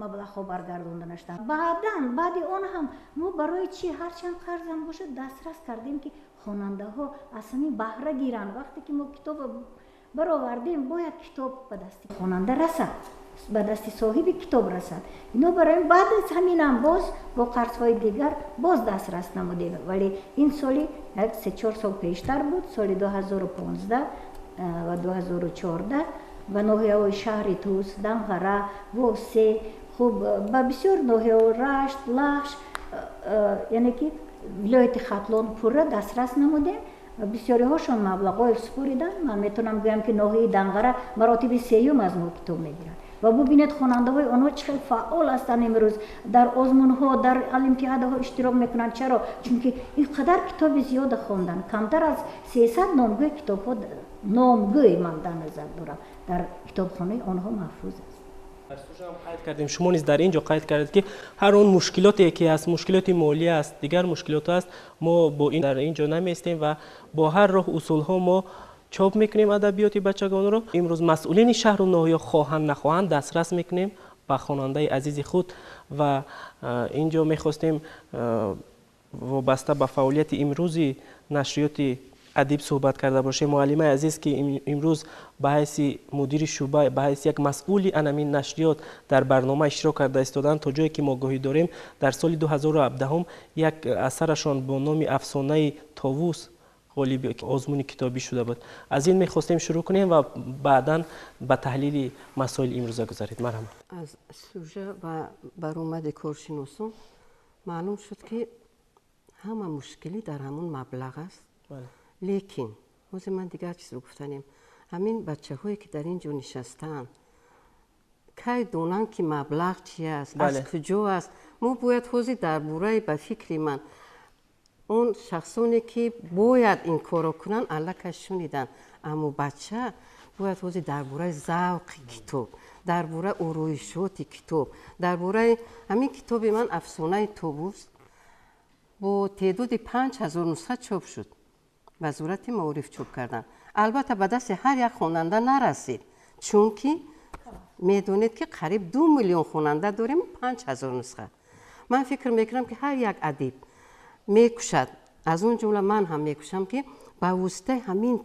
маблағҳо баргардонда нашуданд. Баъдан, баъди он ҳам мо барои чӣ, ҳарчанд қарзам бошад, дастрас кардем, ки хонандаҳо аз ҳамин баҳра гиранд. Вақте ки мо китобро баровардем, бояд китоб ба дасти хонанда расад, ба дасти соҳиби китоб расад. Бинобар ин баъд аз ҳаминам боз бо қарзҳои дигар боз дастрас намудем. Вале ин соли як 3-4 сол пештар буд, соли 2015 ва 2014 ба ноҳияҳои шаҳри Тус, Данғара, Восе, хуб, ба бисёр ноҳияҳо, Рашт, Лахш, яъне ки вилояти Хатлон пурра дастрас намудем. Бисёриҳошон маблағҳое супориданд. Ман метавонам гӯям, ки ноҳияи Данғара маротиби сеюм аз мо китоб мегирад. Ва бубинед, хонандаҳои онҳо чӣ хел фаъол ҳастанд, имрӯз дар озмунҳо, дар олимпиадаҳо иштирок мекунанд. Чаро? Чунки ин қадар китоби зиёда хонданд. Камтар аз 300 номгӯи китобҳо, номгӯй ман дар назар дорам, дар китобхонаи онҳо маҳфуз аст. Қайд кардем, шумо низ дар ин ҷо қайд кардед, ки ҳар он мушкилоте ки аст, мушкилоти молӣ аст, дигар мушкилот аст, мо бо ин дар ин ҷо намеистем ва бо ҳар роҳ усулҳо мо чоп мекунем адабиёти бачагонро. Имрӯз масъулини шаҳру ноҳия хоҳанд нахоҳанд дастрас мекунем ба хонандаи азизи худ. Ва ин ҷо мехостем вобаста ба фаъолияти имрӯзи нашриёти адиб суҳбат карда бошем. Муаллимаи азиз, ки имрӯз ба ҳайси мудири шӯъба, ба ҳайси як масъули анамин нашриёт дар барнома иштирок карда истоданд, то ҷое ки мо гоҳӣ дорем, дар соли 2017 як асарашон бо номи «Афсонаи товус» ғолиби озмуни китобӣ шуда буд. Аз ин мехостем шурӯъ кунем ва баъдан ба таҳлили масоили имрӯза гузаред. Марҳамат. Аз сужа ва баромади коршиносон маълум шуд, ки ҳама мушкилӣ дар ҳамон маблағ аст. Лекин ҳозир ман дигар чизро гуфтанем. Ҳамин бачаҳое, ки дар ин ҷо нишастаанд, кай донанд, ки маблағ чи аст, аз куҷо аст? Мо бояд ҳозир дар бораи, ба фикри ман, он шахсоне, ки бояд ин корро кунанд, аллакай шуниданд, аммо бача бояд ҳозир дар бораи завқи китоб, дар бораи ороишоти китоб, дар бораи ҳамин китоби ман «Афсонаи тобус» бо теъдоди 5000 нусха чоп шуд, Вазорати маориф чоп карданд. Албатта, ба дасти ҳар як хонанда нарасид, чунки медонед, ки қариб 2 миллион хонанда дорем, 5000 нусха. Ман фикр мекунам, ки ҳар як адиб мекӯшад, аз он ҷумла ман ҳам мекӯшам, ки ба воситаи ҳамин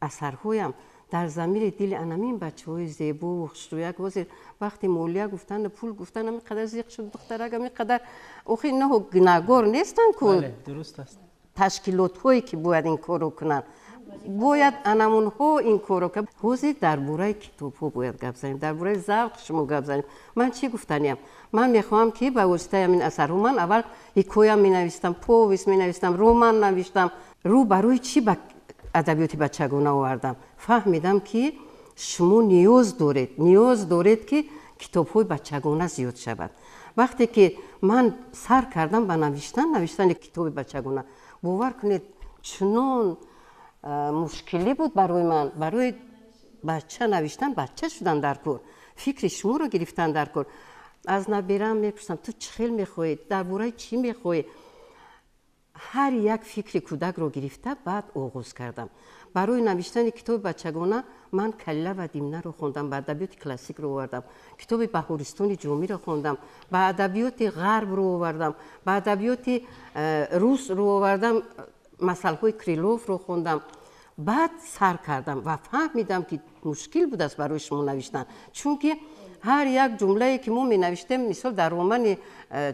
асарҳоям дар замири дили анамин бачаҳои зебову хушрӯяк. Ҳозир вақти молия гуфтану пул гуфтан ҳамин қадар зиқ шуд духтарак, ҳамин қадар. Охи инаҳо гунаҳгор нестанд ку. Дуруст аст. Ташкилотҳое, ки бояд ин корро кунанд, бояд анамунҳо ин корро. Ҳозир дар бораи китобҳо бояд гап занем, дар бораи завқи шумо гап занем. Ман чӣ гуфтаниям? Ман мехоҳам, ки ба воситаи ҳамин асарҳо, ман аввал ҳикоя менавистам, повесть менавистам, роман навиштам. Рӯ барои чӣ ба адабиёти бачагона овардам? Фаҳмидам, ки шумо ниёз доред, ниёз доред, ки китобҳои бачагона зиёд шавад. Вақте ки ман сар кардам ба навиштан, навиштани китоби бачагона, бовар кунед, чунон мушкилӣ буд барои ман. Барои бача навиштан бача шудан дар кор, фикри шуморо гирифтан дар кор. Аз набираам мепурсам: «Ту чӣ хел мехоҳӣ, дар бораи чӣ мехоҳӣ?» Ҳар як фикри кӯдакро гирифта, баъд оғоз кардам. Барои навиштани китоби бачагона ман «Калила ва Димнаро» хондам, ба адабиёти классикро овардам, китоби «Баҳористони Ҷомиро» хондам, ба адабиёти ғарбро овардам, ба адабиёти русро овардам, масалҳои Криловро хондам. Баъд сар кардам ва фаҳмидам, ки мушкил будааст барои шумо навиштан, чунки ҳар як ҷумлае, ки мо менавиштем, мисол, дар романи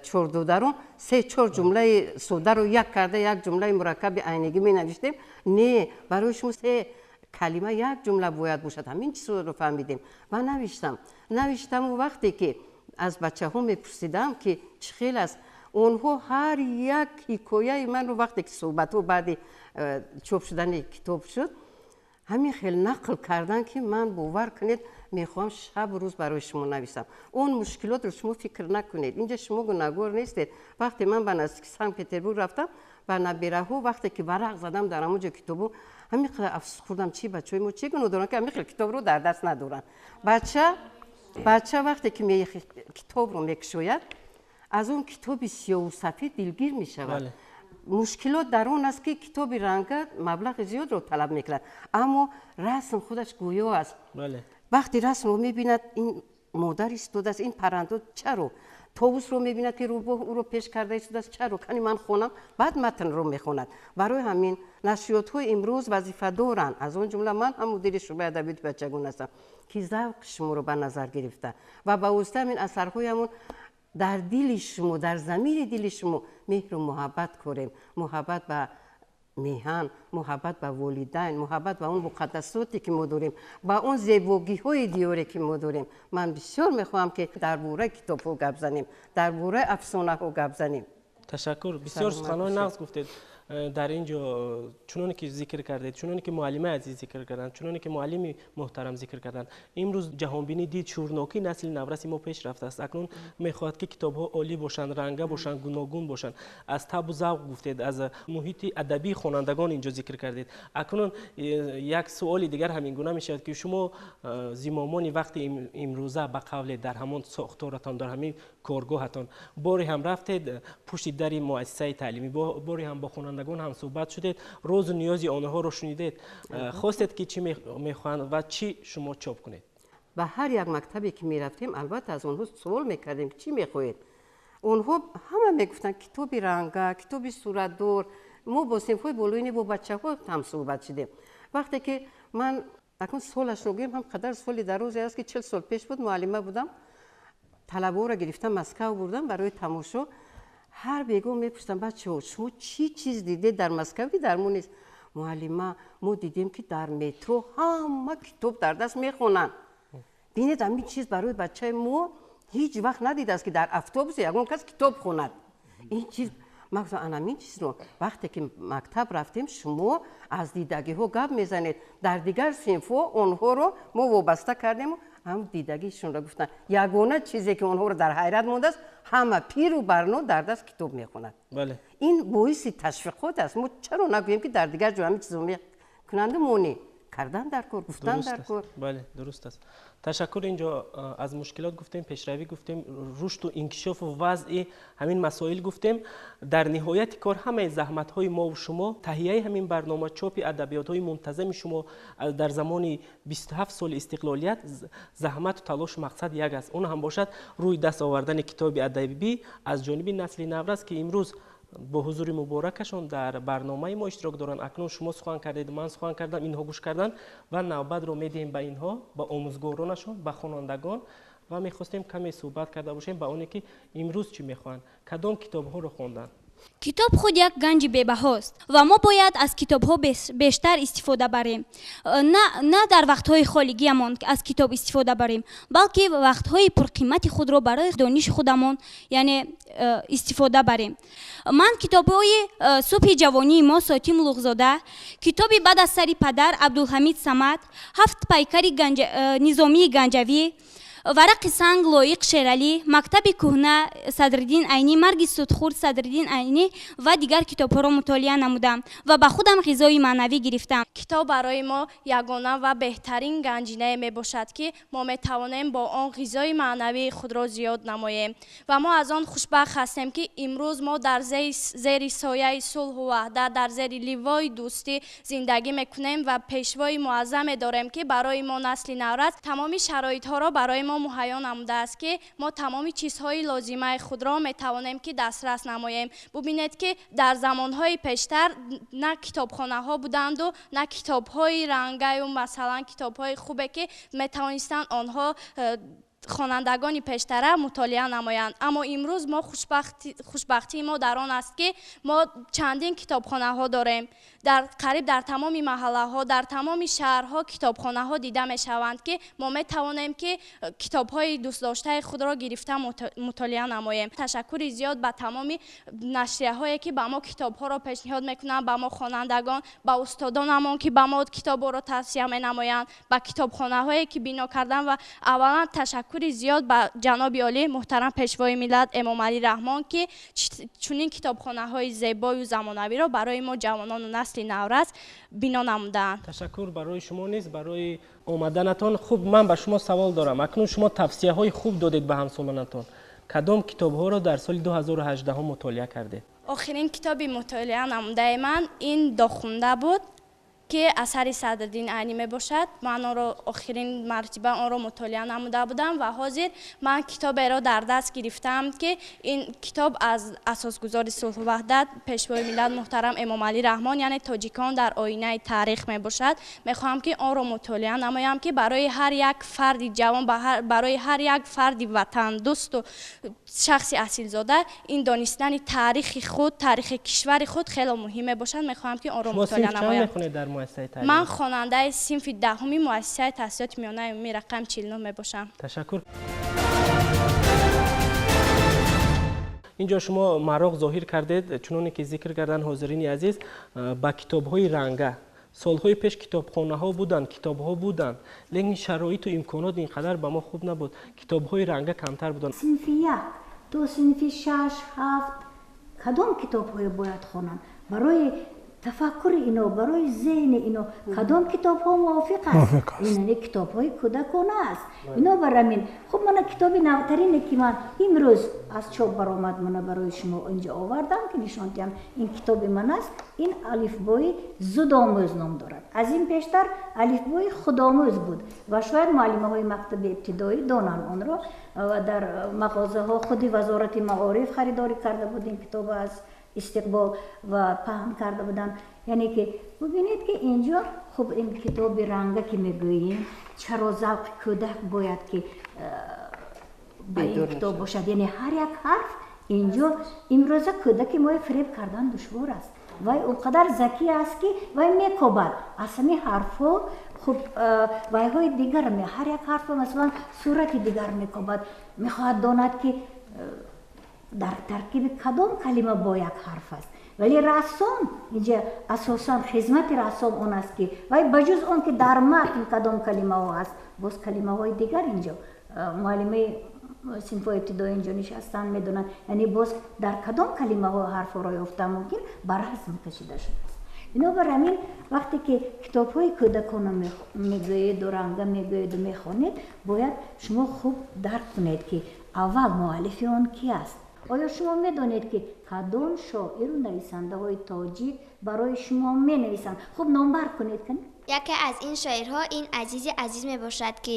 «Чордодарон» се чор ҷумлаи содаро як карда, як ҷумлаи мураккаби айнигӣ менавиштем. Не, барои шумо се калима як ҷумла бояд бошад. Ҳамин чизро фаҳмидем ва навиштам. Навиштаму вақте ки аз бачаҳо мепурсидам, ки чӣ хел аст, онҳо ҳар як ҳикояи манро, вақте ки суҳбатҳо баъди чоп шудани китоб шуд, ҳамин хел нақл карданд, ки ман, бовар кунед, мехоҳам шабу рӯз барои шумо нависам. Он мушкилотро шумо фикр накунед, инҷа шумо гунаҳгор нестед. Вақте ман ба наздики Санкт Петербург рафтам, ба набираҳо вақте ки варақ задам дар ҳамон ҷо китобо, ҳамин қадар афсӯс хӯрдам: чӣ бачаҳои мо чӣ гуноҳ доранд, ки ҳамин хел китобро дар даст надоранд? Бача вақте ки китобро мекушояд, аз он китоби сиёҳу сафед дилгир мешавад. Мушкилот дар он аст, ки китоби ранга маблағи зиёдро талаб мекунад, аммо расм худаш гӯё аст. Вақте расмро мебинад, ин модар истодааст, ин паррандо чаро, товусро мебинад, ки рӯбоҳ ӯро пеш карда истодааст, чаро, кани ман хонам, баъд матнро мехонад. Барои ҳамин нашриётҳои имрӯз вазифа доранд, аз он ҷумла ман ҳам мудири шӯъбаи адабиёти бачагон ҳастам, ки завқи шуморо ба назар гирифта ва ба воситаи ҳамин асарҳоямон дар дили шумо, дар замири дили шумо меҳру муҳаббат корем: муҳаббат ба меҳан, муҳаббат ба волидайн, муҳаббат ба он муқаддасоте, ки мо дорем, ба он зебогиҳои диёре, ки мо дорем. Ман бисёр мехоҳам, ки дар бораи китобҳо гап занем, дар бораи афсонаҳо гап занем. Ташаккур, бисёр суханҳои нағз гуфтед. Дар ин ҷо чуноне ки зикр кардед, чуноне ки муаллимаи азиз зикр карданд, чуноне ки муаллими муҳтарам зикр карданд, имрӯз ҷаҳонбинӣ дид, шуурнокии насли навраси мо пеш рафтааст. Акнун мехоҳад, ки китобҳо олӣ бошанд, ранга бошанд, гуногун бошанд. Аз табу завқ гуфтед, аз муҳити адабии хонандагон инҷо зикр кардед. Акнун як суоли дигар ҳамин гуна мешавад, ки шумо зимомони вақти имрӯза, ба қавле, дар ҳамон сохторатон, дар ҳамин коргоҳатон боре ҳам рафтед пушти дари муассисаи таълимӣ, боре ҳам бо хонандагон ҳам суҳбат шудед, розу ниёзи онҳоро шунидед, хостед, ки чӣ мехоҳанд ва чӣ шумо чоп кунед? Ба ҳар як мактабе ки мерафтем, албатта, аз онҳо суол мекардем, ки чӣ мехоҳед. Онҳо ҳама мегуфтанд: китоби ранга, китоби суратдор. Мо бо синфҳои болоӣ, бо бачаҳо ҳам суҳбат шудем. Вақте ки ман акнун солашро гӯем, ҳам қадар соли дарозе аст, ки 40 сол пеш буд, муаллима будам, талабаҳоро гирифтам, Москав бурдам барои тамошо. Ҳар бегоҳ мепурсам: бачаҳо, шумо чӣ чиз дидед дар Москав, ки дар мо нест? Муаллима, мо дидем, ки дар метро ҳама китоб дар даст мехонанд. Бинед, ҳамин чиз барои бачаи мо ҳеҷ вақт надидааст, ки дар автобусе ягон кас китоб хонад. Ин чиз ман гуфтам, ана ҳамин чизро вақте ки мактаб рафтем, шумо аз дидагиҳо гап мезанед. Дар дигар синфҳо онҳоро мо вобаста кардему ҳам дидагишонро гуфтанд. Ягона чизе ки онҳоро дар ҳайрат мондааст, ҳама пиру барно дар даст китоб мехонад. Ин боиси ташвиқот аст. Мо чаро нагӯем, ки дар дигар ҷо ҳамин чизо мекунанду мо не? Кардан дар кор, гуфтан дар кор. Бале, дуруст аст, ташаккур. Инҷо аз мушкилот гуфтем, пешравӣ гуфтем, рушду инкишофу вазъи ҳамин масоил гуфтем. Дар ниҳояти кор ҳамаи заҳматҳои мову шумо, таҳияи ҳамин барнома, чопи адабиётҳои мунтазами шумо дар замони 27 соли истиқлолият, заҳмату талошу мақсад як аст, он ҳам бошад рӯи даст овардани китоби адабӣ аз ҷониби насли наврас, ки имрӯз бо ҳузури муборакашон дар барномаи мо иштирок доранд. Акнун шумо сухан кардед, ман сухан кардам, инҳо гӯш карданд ва навбатро медиҳем ба инҳо, ба омӯзгоронашон, ба хонандагон ва мехостем каме суҳбат карда бошем ба оне, ки имрӯз чӣ мехоҳанд, кадом китобҳоро хонданд. Китоб худ як ганҷи бебаҳост ва мо бояд аз китобҳо бештар истифода барем. На дар вақтҳои холигиамон аз китоб истифода барем, балки вақтҳои пурқимати худро барои дониши худамон, яъне истифода барем. Ман китобҳои «Субҳи ҷавонии мо» Сотим Улуғзода, китоби «Баъд аз сари падар» Абдулҳамид Самад, «Ҳафт пайкари Низомии Ганҷавӣ», «Варақи санг» Лоиқ Шералӣ, «Мактаби кӯҳна» Садриддин Айнӣ, «Марги судхӯр» Садриддин Айнӣ ва дигар китобҳоро мутолиа намудам ва ба худам ғизои маънавӣ гирифтам. Китоб барои мо ягона ва беҳтарин ганҷинае мебошад, ки мо метавонем бо он ғизои маънавии худро зиёд намоем. Ва мо аз он хушбахт ҳастем, ки имрӯз мо дар зери сояи сулҳу ваҳдат, дар зери ливои дӯстӣ зиндагӣ мекунем ва пешвои муаззаме дорем, ки барои мо, насли наврас, тамоми шароитҳоро барои мо муҳайё намудааст, ки мо тамоми чизҳои лозимаи худро метавонем, ки дастрас намоем. Бубинед, ки дар замонҳои пештар на китобхонаҳо буданду, на китобҳои рангаю, масалан, китобҳои хубе, ки метавонистанд онҳо, хонандагони пештара, мутолиа намоянд. Аммо имрӯз мо хушбахтии мо дар он аст, ки мо чандин китобхонаҳо дорем. Дар қариб дар тамоми маҳаллаҳо, дар тамоми шаҳрҳо китобхонаҳо дида мешаванд, ки мо метавонем, ки китобҳои дӯстдоштаи худро гирифта мутолиа намоем. Ташаккури зиёд ба тамоми нашрияҳое, ки ба мо китобҳоро пешниҳод мекунанд, ба мо хонандагон, ба устодонамон, ки ба мо китобҳоро тавсия менамоянд, ба китобхонаҳое, ки бино карданд, ва аввалан ташаккури зиёд ба ҷаноби олӣ муҳтарам пешвои миллат Эмомалӣ Раҳмон, ки чунин китобхонаҳои зебою замонавиро барои мо, ҷавонону насли наврас, бино намудаанд. Ташаккур барои шумо низ, барои омаданатон. Хуб, ман ба шумо савол дорам. Акнун шумо тавсияҳои хуб додед ба ҳамсолонатон. Кадом китобҳоро дар соли 2018 мутолиа кардед? Охирин китоби мутолиа намудаи ман ин «Дохунда» буд, ки асари Садриддин Айнӣ мебошад. Ман онро охирин мартиба онро мутолиа намуда будам ва ҳозир ман китоберо дар даст гирифтаам, ки ин китоб аз асосгузори сулҳу ваҳдат, пешвои миллат муҳтарам Эмомалӣ Раҳмон, яъне «Тоҷикон дар оинаи таърих» мебошад. Мехоҳам, ки онро мутолиа намоям, ки барои ҳар як фарди ҷавон, барои ҳар як фарди ватандӯсту шахси асилзода ин донистани таърихи худ, таърихи кишвари худ хело муҳим мебошад. Мехоҳам, ки онро мутолиа намоям. Ман хонандаи синфи 10-уми муассисаи таҳсилоти миёнаи умумӣ рақами 49 мебошам. Ташаккур. Инҷо шумо мароқ зоҳир кардед, чуноне ки зикр кардан ҳозирини азиз, ба китобҳои ранга. Солҳои пеш китобхонаҳо буданд, китобҳо буданд, лекин шароиту имконот ин қадар ба мо хуб набуд. Китобҳои ранга камтар буданд. Синфи як то синфи шаш, ҳафт кадом китобҳое бояд хонанд? Барои тафаккури ино, барои зеҳни ино кадом китобҳо мувофиқ аст? Ин китобҳои кӯдакона аст. Бинобар ҳамин, хуб, мана китоби навтарине ки ман имрӯз аз чоп баромад, мана барои шумо инҷо овардам ки нишон диҳам, ин китоби ман аст. Ин алифбои зудомӯз ном дорад. Аз ин пештар алифбои худомӯз буд ва шояд муаллимаҳои мактаби ибтидоӣ донанд онро ва дар мағозаҳо худи Вазорати маориф харидорӣ карда буд ин китоб аз истиқбол ва паҳн карда буданд. Яъне ки бубинед ки инҷо, хуб, ин китоби ранга ки мегӯем, чаро завқи кӯдак бояд ки ба ин китоб бошад? Яъне ҳар як ҳарф инҷо. Имрӯза кӯдаки мои фиреб кардан душвор аст. Вай он қадар закӣ аст ки вай мекобад аз ҳамин ҳарфҳо, хуб, вайҳои дигар, ҳар як ҳарфро масалан сурати дигар мекобад, мехоҳад донад ки дар таркиби кадом калима бо як ҳарф аст. Вале рассом инҷа асосан хизмати рассом он аст ки вай ба ҷуз он ки дар матн кадом калимаҳо аст, боз калимаҳои дигар, инҷо муаллимаи синфҳои ибтидоӣ инҷо нишастанд, медонанд, яъне боз дар кадом калимаҳо ҳарфҳоро ёфта мумкин, ба расм кашида шудааст. Бинобар ҳамин, вақте ки китобҳои кӯдакона мегӯеду ранга мегӯеду мехонед, бояд шумо хуб дарк кунед ки аввал муаллифи он ки аст. Оё шумо медонед ки кадом шоиру нависандаҳои тоҷик барои шумо менависанд? Хуб, номбар кунед кани. Яке аз ин шоирҳо ин Азизи Азиз мебошад, ки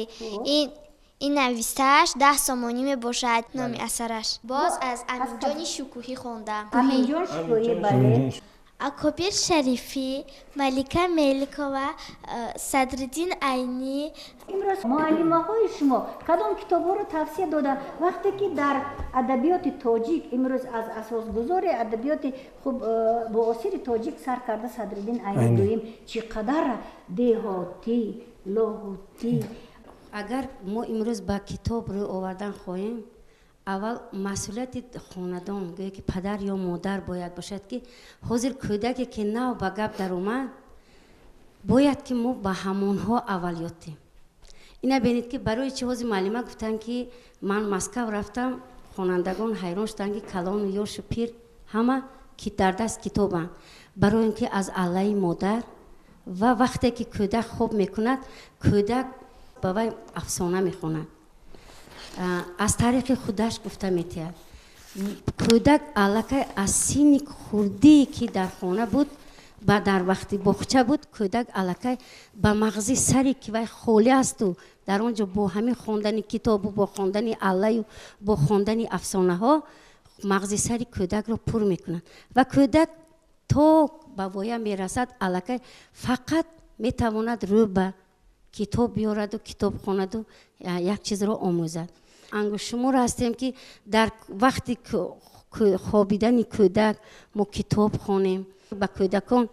ин навистааш 10 сомонӣ мебошад, номи асараш. Боз аз Аминҷони Шукӯҳӣ хондам. Аминҷон Шукӯҳӣ, бале. Акобир Шарифӣ, Малика Меликова, Садриддин Айнӣ. Имрӯз муаллимаҳои шумо кадом китобҳоро тавсия доданд, вақте ки дар адабиёти тоҷик имрӯз аз асосгузори адабиёти хуб муосири тоҷик сар карда Садриддин Айнӣ гӯем, чӣ қадар деҳотӣ, лоҳутӣ? Агар мо имрӯз ба китоб рӯй овардан хоҳем, аввал масъулияти хонадон, гӯё ки падар ё модар бояд бошад, ки ҳозир кӯдаке ки нав ба гап даромад, бояд ки мо ба ҳамонҳо аввал ёд диҳем. Ина бинед, ки барои чӣ ҳозир муаллима гуфтанд, ки ман Москав рафтам, хонандагон ҳайрон шуданд, ки калону ёшу пир ҳама ки дар даст китобанд. Барои он ки аз аллаи модар ва вақте ки кӯдак хоб мекунад, кӯдак ба вай афсона мехонад, аз таърихи худаш гуфта метиҳад. Кӯдак аллакай аз синни хурдие ки дар хона буд ба дар вақти боғча буд, кӯдак аллакай ба мағзи саре ки вай холӣ асту дар он ҷо бо ҳамин хондани китобу бо хондани аллаю бо хондани афсонаҳо мағзи сари кӯдакро пур мекунад ва кӯдак то ба воя мерасад, аллакай фақат метавонад рӯ ба китоб биёраду китоб хонаду як чизро омӯзад. Ангуштшумор ҳастем, ки дар вақти хобидани кӯдак мо китоб хонем, ба кӯдакон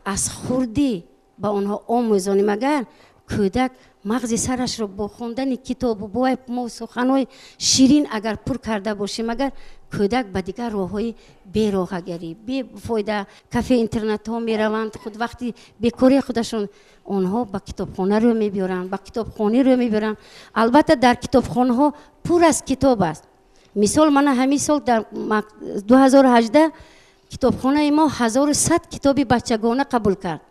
аз хурдӣ ба онҳо омӯзонем. Агар кӯдак мағзи сарашро бо хондани китобу бо мо суханҳои ширин агар пур карда бошем, агар кӯдак ба дигар роҳҳои бероҳагарӣ, бефоида, кафе, интернетҳо мераванд, худ вақти бекории худашон онҳо ба китобхона рӯ мебиёранд, ба китобхонӣ рӯ мебиёранд. Албатта, дар китобхонаҳо пур аз китоб аст. Мисол, мана ҳамин сол дар 2018 китобхонаи мо 1100 китоби бачагона қабул кард.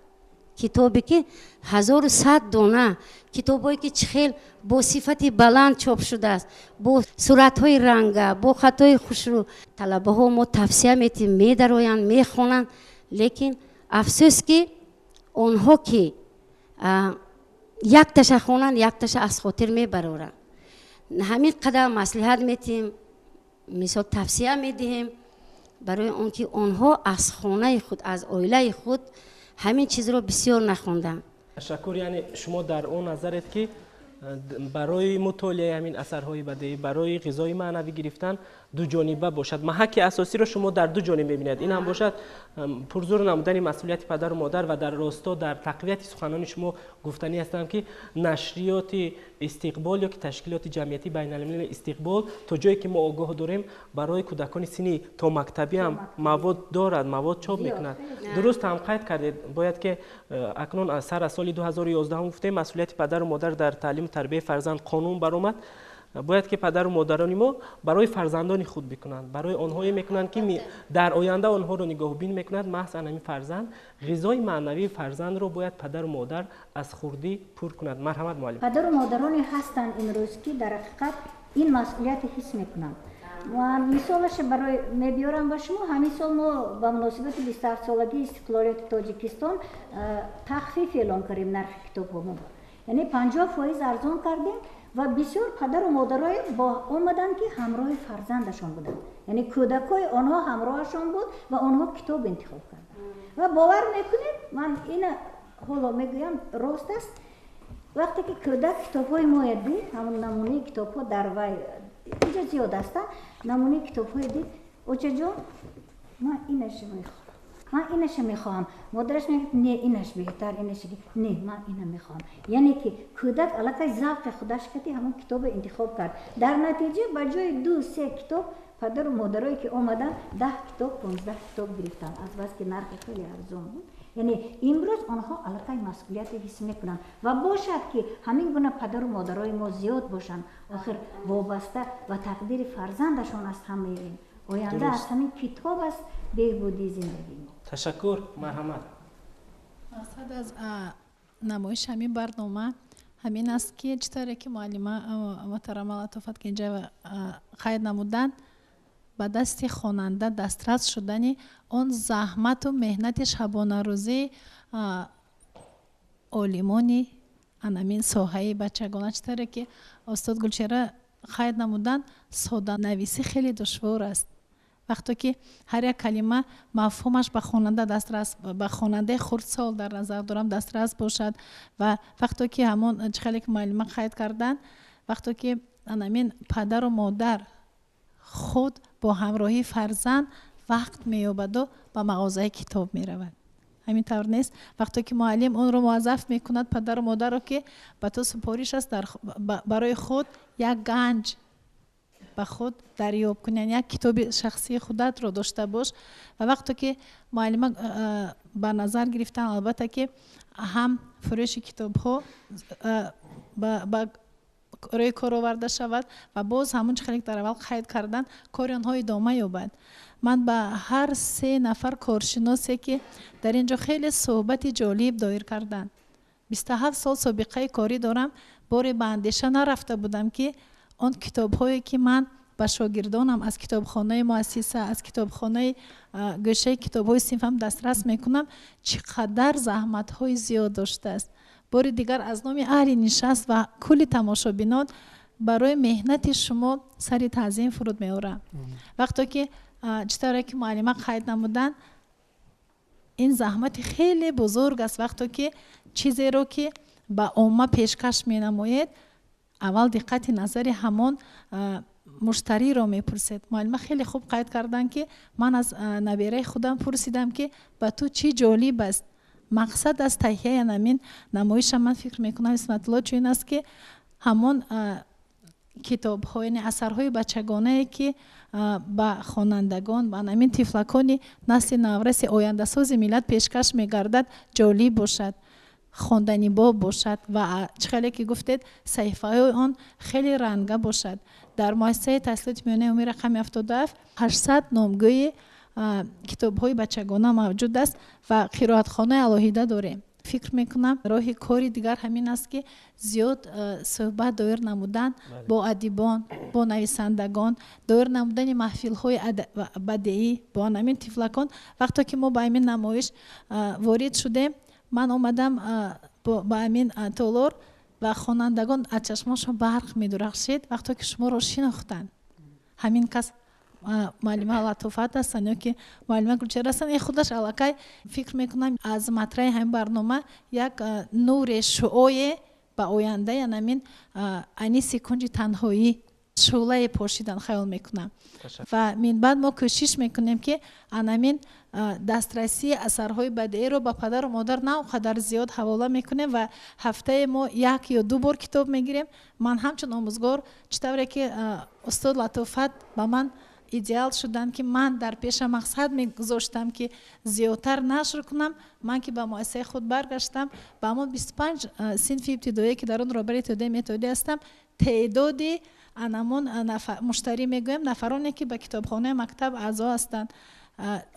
Китобе ки 1100 дона китобое ки чӣ хел бо сифати баланд чоп шудааст, бо суратҳои ранга, бо хатҳои хушрӯ. Талабаҳо мо тавсия метиҳем, медароянд, мехонанд, лекин афсӯс, ки онҳо ки якташа хонанд, якташа аз хотир мебароранд. Ҳамин қадар маслиҳат метиҳем, мисол тавсия медиҳем, барои он ки онҳо аз хонаи худ, аз оилаи худ ҳамин чизро бисёр нахонданд. Ташаккур. Яъне шумо дар он назаред, ки барои мутолиаи ҳамин асарҳои бадеӣ, барои ғизои маънавӣ гирифтан Дуҷониба бошад. Маҳаки асосиро шумо дар ду ҷониб мебинед. Ин ҳам бошад пурзур намудани масъулияти падару модар ва дар росто дар тақвияти суханони шумо гуфтанӣ ҳастам, ки нашриёти Истиқбол ё ки ташкилоти ҷамъиятии байналмилалии Истиқбол, то ҷое ки мо огоҳ дорем, барои кӯдакони синни томактабӣ ҳам мавод дорад, мавод чоп мекунад. Дуруст ҳам қайд кардед, бояд ки акнун сар аз соли 2011 гуфтем, масъулияти падару модар дар таълиму тарбияи фарзанд қонун баромад. Бояд ки падару модарони мо барои фарзандони худ бикунанд, барои онҳое мекунанд, ки дар оянда онҳоро нигоҳубин мекунад. Маҳз ан ҳамин фарзанд, ғизои маънавии фарзандро бояд падару модар аз хурдӣ пур кунад. Марҳамат, муаллим. Падару модароне ҳастанд имрӯз, ки дар ҳақиқат ин масъулияти ҳис мекунанд. Ва мисолаше барои мебиёрам ба шумо. Ҳамин сол мо ба муносибати 27-солагии истиқлолияти Тоҷикистон тахфиф эълон кардем нархи китобҳо, яъне 50% арзон кардем. Ва бисёр падару модарое омаданд, ки ҳамроҳи фарзандашон буданд, яъне кӯдакҳои онҳо ҳамроҳашон буд ва онҳо китоб интихоб карданд. Ва бовар мекунед, ман ина ҳоло мегӯям, рост аст, вақте ки кӯдак китобҳои моя дид, ҳамон намунаи китобҳо дар вай инҷо зиёд ҳастанд, намунаи китобҳое дид: «Очаҷон, ман инаша мехоҳам, ман инаша мехоҳам». Модараш мегӯяд: «Не, инаш беҳтар, инаш». «Не, ман ина мехоҳам». Яъне ки кӯдак аллакай завқи худаш кати ҳамон китобро интихоб кард. Дар натиҷа ба ҷои ду се китоб падару модарое ки омаданд, 10 китоб, 15 китоб гирифтанд, аз бас ки нархи хеле арзон буд. Яъне имрӯз онҳо аллакай масъулияте ҳис мекунанд ва бошад, ки ҳамин гуна падару модарои мо зиёд бошанд. Охир вобаста ба тақдири фарзандашон аст ҳамаи ин оянда, аз ҳамин китоб аст беҳбудии зиндагии мо. Ташаккур, марҳамат. Мақсад аз намоиши ҳамин барнома ҳамин аст, ки чӣ тавре ки муаллима муҳтарама Латофат Кенҷаева қайд намуданд, ба дасти хонанда дастрас шудани он заҳмату меҳнати шабонарӯзии олимони анамин соҳаи бачагона. Чӣ тавре ки устод Гулчеҳра қайд намуданд, соданависӣ хеле душвор аст, вақто ки ҳар як калима мафҳумаш ба хонанда дастрас, ба хонандаи хурдсол дар назар дорам, дастрас бошад. Ва вақто ки ҳамон чӣ хеле ки муаллима қайд карданд, вақто ки анамин падару модар худ бо ҳамроҳии фарзанд вақт меёбаду ба мағозаи китоб меравад, ҳамин тавр нест? Вақто ки муаллим онро муваззаф мекунад падару модарро, ки ба ту супориш аст, барои худ як ганҷ ба худ дарёб кун, яъне як китоби шахсии худатро дошта бош. Ва вақто ки муаллима ба назар гирифтан, албатта ки ҳам фурӯши китобҳо ба рӯи кор оварда шавад ва боз ҳамон чӣ хеле дар аввал қайд кардан, кори онҳо идома ёбад. Ман ба ҳар се нафар коршиносе, ки дар ин ҷо хеле суҳбати ҷолиб доир карданд, 27 сол собиқаи корӣ дорам, боре ба андеша нарафта будам, ки он китобҳое ки ман ба шогирдонам аз китобхонаи муассиса, аз китобхонаи гӯшаи китобҳои синфам дастрас мекунам, чӣ қадар заҳматҳои зиёд доштааст. Бори дигар аз номи аҳли нишаст ва кулли тамошобинон барои меҳнати шумо сари таъзим фуруд меорам. Вақто ки чӣ тавре ки муаллима қайд намуданд, ин заҳмати хеле бузург аст. Вақто ки чизеро ки ба омма пешкаш менамоед, аввал диққати назари ҳамон муштариро мепурсед. Муаллима хеле хуб қайд карданд, ки ман аз набераи худам пурсидам, ки ба ту чӣ ҷолиб аст. Мақсад аз таҳияи анамин намоиша, ман фикр мекунам, Исматулло, чунин аст, ки ҳамон китобҳо, яъне асарҳои бачагонае, ки ба хонандагон, ба анамин тифлакони насли навраси ояндасози миллат пешкаш мегардад, ҷолиб бошад, хонданибоб бошад ва чӣ хеле ки гуфтед, саҳифаҳои он хеле ранга бошад. Дар муассисаи таҳсилоти миёнаи умумии рақами 77 800 номгӯи китобҳои бачагона мавҷуд аст ва қироатхонаи алоҳида дорем. Фикр мекунам, роҳи кори дигар ҳамин аст, ки зиёд суҳбат доир намудан бо адибон, бо нависандагон, доир намудани маҳфилҳои бадеӣ бо ҳамин тифлакон. Вақто ки мо ба ҳамин намоиш ворид шудем, ман омадам ба ҳамин толор ва хонандагон аз чашмоншон барқ медурахшид, вақто ки шуморо шинохтанд, ҳамин кас муаллима Латофат ҳастанд ё ки муаллима Гулчеҳра ҳастанд. Ин худаш аллакай, фикр мекунам, аз матраи ҳамин барнома як нуре, шуое ба оянда янамин аниси кунҷи танҳоӣ. Шӯълае пошидан хаёл мекунам. Ва минбаъд мо кӯшиш мекунем, ки анамин дастрасии асарҳои бадеиро ба падару модар на он қадар зиёд ҳавола мекунем ва ҳафтае мо як ё ду бор китоб мегирем. Ман ҳамчун омӯзгор, чӣ тавре ки устод Латофат ба ман идеал шуданд, ки ман дар пеша мақсад мегузоштам, ки зиёдтар нашр кунам, ман ки ба муассисаи худ баргаштам, ба ҳамон 25 синфи ибтидоие, ки дар он роҳбари иттиҳодияи методӣ ҳастам, теъдоди анамон муштарӣ мегӯям, нафароне ки ба китобхонаи мактаб аъзо ҳастанд,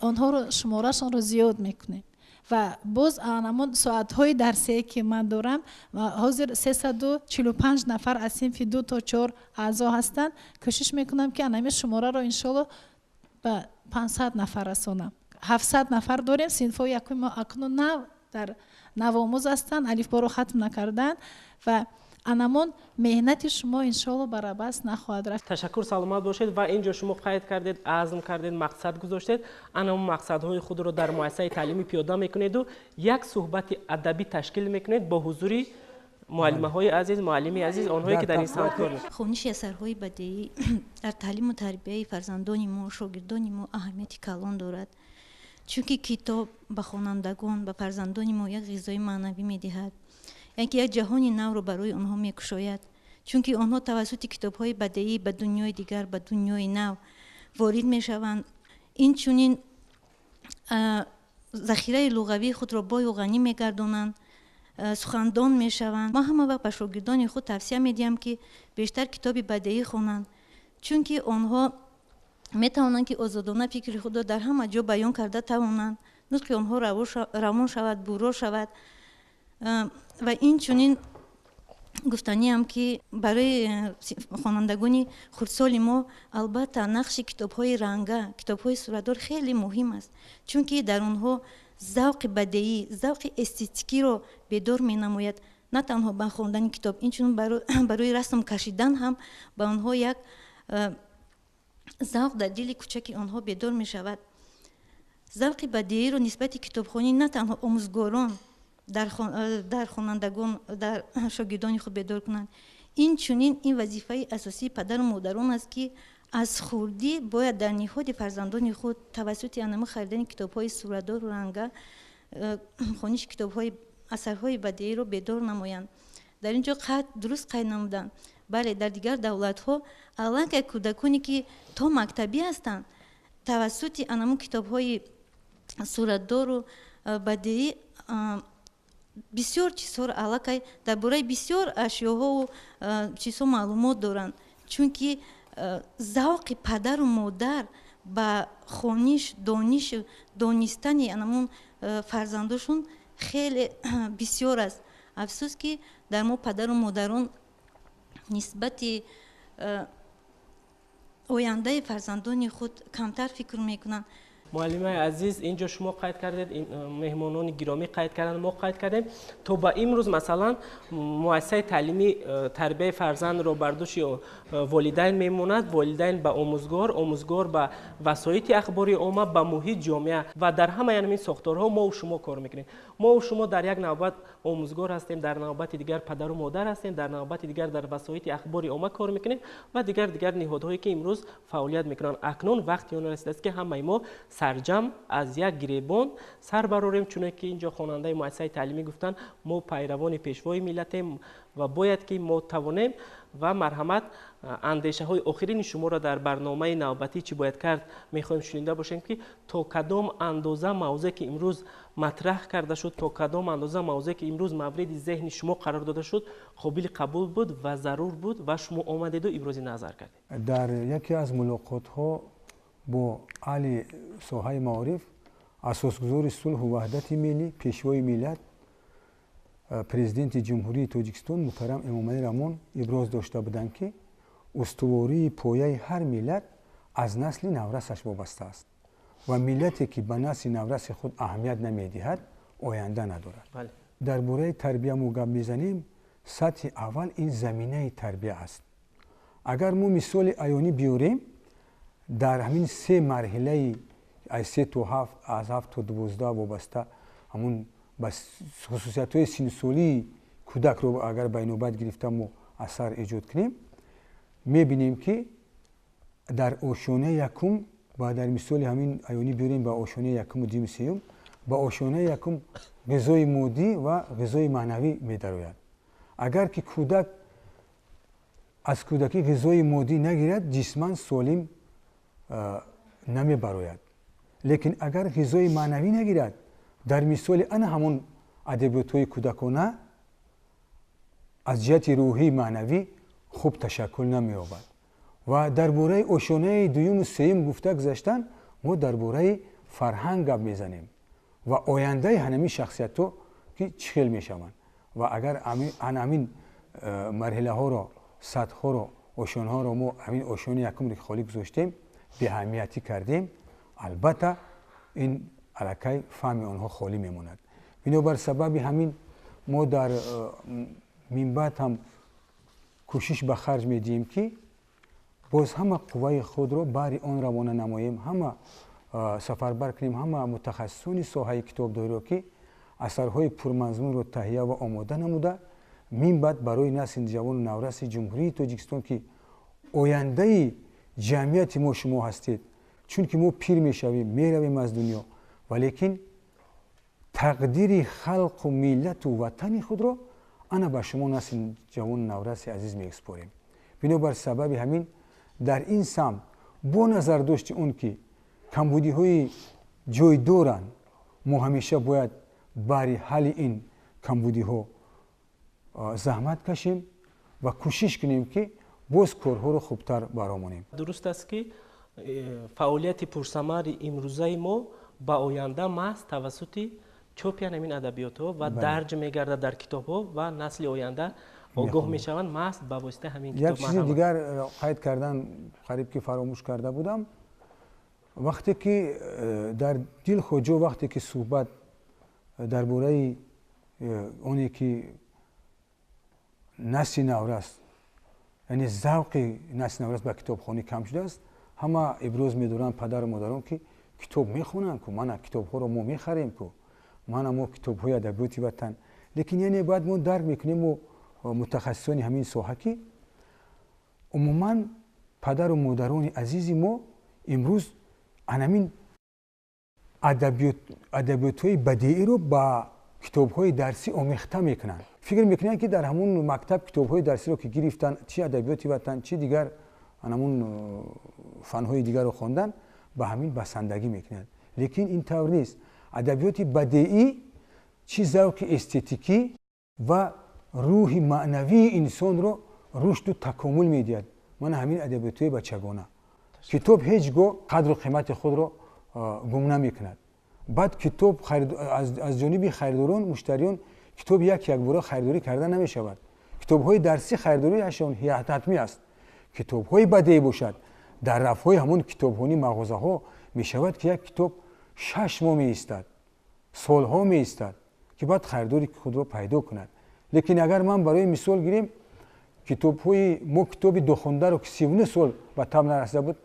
онҳоро шуморашонро зиёд мекунем. Ва боз анамон соатҳои дарсие, ки ман дорам, ҳозир 345 нафар аз синфи 2 то 4 аъзо ҳастанд. Кӯшиш мекунам, ки анамин шумораро, иншолло, ба 500 нафар расонам. 700 нафар дорем. Синфҳои якуми мо акнун нав дар навомӯз ҳастанд, алифборо хатм накардаанд ва анамон меҳнати шумо, иншолло, бар абас нахоҳад рафт. Ташаккур, саломат бошед. Ва ин ҷо шумо қайд кардед, азм кардед, мақсад гузоштед, анамон мақсадҳои худро дар муассисаи таълимӣ пиёда мекунеду як суҳбати адабӣ ташкил мекунед бо ҳузури муаллимаҳои азиз, муаллими азиз, онҳое ки дар ин самт кор. Хониши асарҳои бадеӣ дар таълиму тарбияи фарзандони мо, шогирдони мо аҳамияти калон дорад, чунки китоб ба хонандагон, ба фарзандони мо як ғизои маънавӣ медиҳад, яъне ки як ҷаҳони навро барои онҳо мекушояд, чунки онҳо тавассути китобҳои бадеӣ ба дунёи дигар, ба дунёи нав ворид мешаванд. Инчунин захираи луғавии худро бою ғанӣ мегардонанд, сухандон мешаванд. Ма ҳама вақт ба шогирдони худ тавсия медиҳам, ки бештар китоби бадеӣ хонанд, чунки онҳо метавонанд, ки озодона фикри худро дар ҳама ҷо баён карда тавонанд, нутқи онҳо равон шавад, бурро шавад. Ва инчунин гуфтаниам, ки барои хонандагони хурдсоли мо албатта нақши китобҳои ранга, китобҳои суратдор хеле муҳим аст, чунки дар онҳо завқи бадеӣ, завқи эстетикиро бедор менамояд. На танҳо ба хондани китоб, инчунин барои расм кашидан ҳам ба онҳо як завқ дар дили кӯчаки онҳо бедор мешавад. Завқи бадеиро нисбати китобхонӣ на танҳо омӯзгорон дар хонандагон, дар шогирдони худ бедор кунанд, инчунин ин вазифаи асосии падару модарон аст, ки аз хурдӣ бояд дар ниҳоди фарзандони худ тавассути анама харидани китобҳои суратдору ранга хониши китобҳои асарҳои бадеиро бедор намоянд. Дар ин ҷо дуруст қайд намуданд. Бале, дар дигар давлатҳо аллакай кӯдаконе, ки то мактабӣ ҳастанд, тавассути анамун китобҳои суратдору бадеӣ бисёр чизҳоро, аллакай дар бораи бисёр ашёҳову чизҳо маълумот доранд, чунки завқи падару модар ба хониш, дониш, донистани анамун фарзандошон хеле бисёр аст. Афсӯс, ки дар мо падару модарон нисбати ояндаи фарзандони худ камтар фикр мекунанд. Муаллимаи азиз, ин ҷо шумо қайд кардед, меҳмонони гиромӣ қайд карданд, мо қайд кардем, то ба имрӯз, масалан, муассисаи таълимӣ тарбияи фарзандро бар дӯши волидайн мемонад, волидайн ба омӯзгор, омӯзгор ба васоити ахбори омма, ба муҳит, ҷомеа. Ва дар ҳамаи ҳамин сохторҳо мову шумо кор мекунем. Мову шумо дар як навбат омӯзгор ҳастем, дар навбати дигар падару модар ҳастем, дар навбати дигар дар васоити ахбори омма кор мекунем ва дигар ниҳодҳое, ки имрӯз фаъолият мекунанд. Акнун вақти он расидааст, ки ҳамаи мо сарҷам аз як гиребон сар барорем, чуне ки ин ҷо хонандаи муассисаи таълимӣ гуфтанд: мо пайравони пешвои миллатем ва бояд ки мо тавонем. Ва марҳамат, андешаҳои охирини шуморо дар барномаи навбатӣ «Чӣ бояд кард» мехоҳем шунида бошем, ки то кадом андоза мавзӯе, ки имрӯз матраҳ карда шуд, то кадом андоза мавзӯе, ки имрӯз мавриди зеҳни шумо қарор дода шуд, қобили қабул буд ва зарур буд ва шумо омадеду ибрози назар кардед. Дар яке аз мулоқотҳо бо аҳли соҳаи маориф асосгузори сулҳу ваҳдати миллӣ, пешвои миллат, Президенти Ҷумҳурии Тоҷикистон муҳтарам Эмомалӣ Раҳмон иброз дошта буданд, ки устувории пояи ҳар миллат аз насли наврасаш вобаста аст ва миллате, ки ба насли навраси худ аҳамият намедиҳад, оянда надорад. Дар бораи тарбия мо гап мезанем, сатҳи аввал ин заминаи тарбия аст. Агар мо мисоли аёнӣ биёрем, дар ҳамин се марҳилаи аз 3 то 7, аз 7 то 12, вобаста ҳамун ба хусусиятҳои синнусолии кӯдакро агар ба инобат гирифта мо асар эҷод кунем. Мебинем, ки дар ошёнаи якум ва дар мисоли ҳамин аёнӣ биёрем ба ошёнаи якуму дуюму сеюм, ба ошёнаи якум ғизои моддӣ ва ғизои маънавӣ медарояд. Агар ки кӯдак аз кӯдакӣ ғизои моддӣ нагирад, ҷисман солим намебарояд. Лекин агар ғизои маънавӣ нагирад, дар мисоли ана ҳамон адабиётҳои кӯдакона аз ҷиҳати рӯҳии маънавӣ хуб ташаккул намеёбад. Ва дар бораи ошёнаи дуюму сеюм гуфта гузаштан, мо дар бораи фарҳанг гап мезанем ва ояндаи ҳанамин шахсиятҳо ки чӣ хел мешаванд. Ва агар ана ҳамин марҳилаҳоро, сатҳҳоро, ошёнаҳоро мо ҳамин ошёнаи якумро ки холӣ гузоштем, беаҳамиятӣ кардем, албатта ин аллакай фаҳми онҳо холӣ мемонад. Бинобар сабаби ҳамин мо дар минбаъд ҳам кӯшиш ба харҷ медиҳем, ки боз ҳама қувваи худро баҳри он равона намоем, ҳама сафарбар кунем ҳама мутахассисони соҳаи китобдориро, ки асарҳои пурмазмунро таҳия ва омода намуда, минбаъд барои насли ҷавону навраси Ҷумҳурии Тоҷикистон, ки ояндаи ҷамъияти мо шумо ҳастед, чунки мо пир мешавем, меравем аз дунё, валекин тақдири халқу миллату ватани худро ана ба шумо, насли ҷавону навраси азиз, меспорем. Бинобар сабаби ҳамин дар ин самт, бо назардошти он ки камбудиҳои ҷой доранд, мо ҳамеша бояд баҳри ҳалли ин камбудиҳо заҳмат кашем ва кӯшиш кунем, ки боз корҳоро хубтар баромонем. Дуруст аст, ки фаъолияти пурсамари имрӯзаи мо ба оянда маҳз тавассути чопи ҳамин адабиётҳо ва дарҷ мегардад дар китобҳо ва насли оянда огоҳ мешаванд маҳз ба воситаи ҳамин китоб. Як чизи дигар қайд кардан қариб ки фаромӯш карда будам. Вақте ки дар дилхоҳ ҷо, вақте ки суҳбат дар бораи оне ки насли наврас, яъне завқи насли наврас ба китобхонӣ кам шудааст, ҳама иброз медоранд падару модарон, ки китоб мехонанд ку, мана китобҳоро мо мехарем ку, мана мо китобҳои адабиёти ватан. Лекин яъне бояд мо дарк мекунем, мо мутахассисони ҳамин соҳа, ки умуман падару модарони азизи мо имрӯз анамин адабиётҳои бадеиро ба китобҳои дарсӣ омехта мекунанд. Фикр мекунанд, ки дар ҳамун мактаб китобҳои дарсиро ки гирифтанд, чи адабиёти ватан, чи дигар анамун фанҳои дигарро хондан, ба ҳамин басандагӣ мекунанд. Лекин ин тавр нест. Адабиёти бадеӣ чӣ завқи эстетикӣ ва рӯҳи маънавии инсонро рушду такомул медиҳад. Мана ҳамин адабиётҳои бачагона, китоб ҳеҷ гоҳ қадру қимати худро гум намекунад. Баъд китоб аз ҷониби харидорон, муштариён китоб як якбора харидорӣ карда намешавад. Китобҳои дарсӣ харидориашон ҳатмӣ аст. Китобҳои бадеӣ бошад, дар рафҳои ҳамон китобхонӣ, мағозаҳо мешавад, ки як китоб 6 моҳ меистад, солҳо меистад, ки баъд харидори худро пайдо кунад. Лекин агар ман барои мисол гирем китобҳои мо, китоби Дохундаро, ки 39 сол ба таб нарасида буд,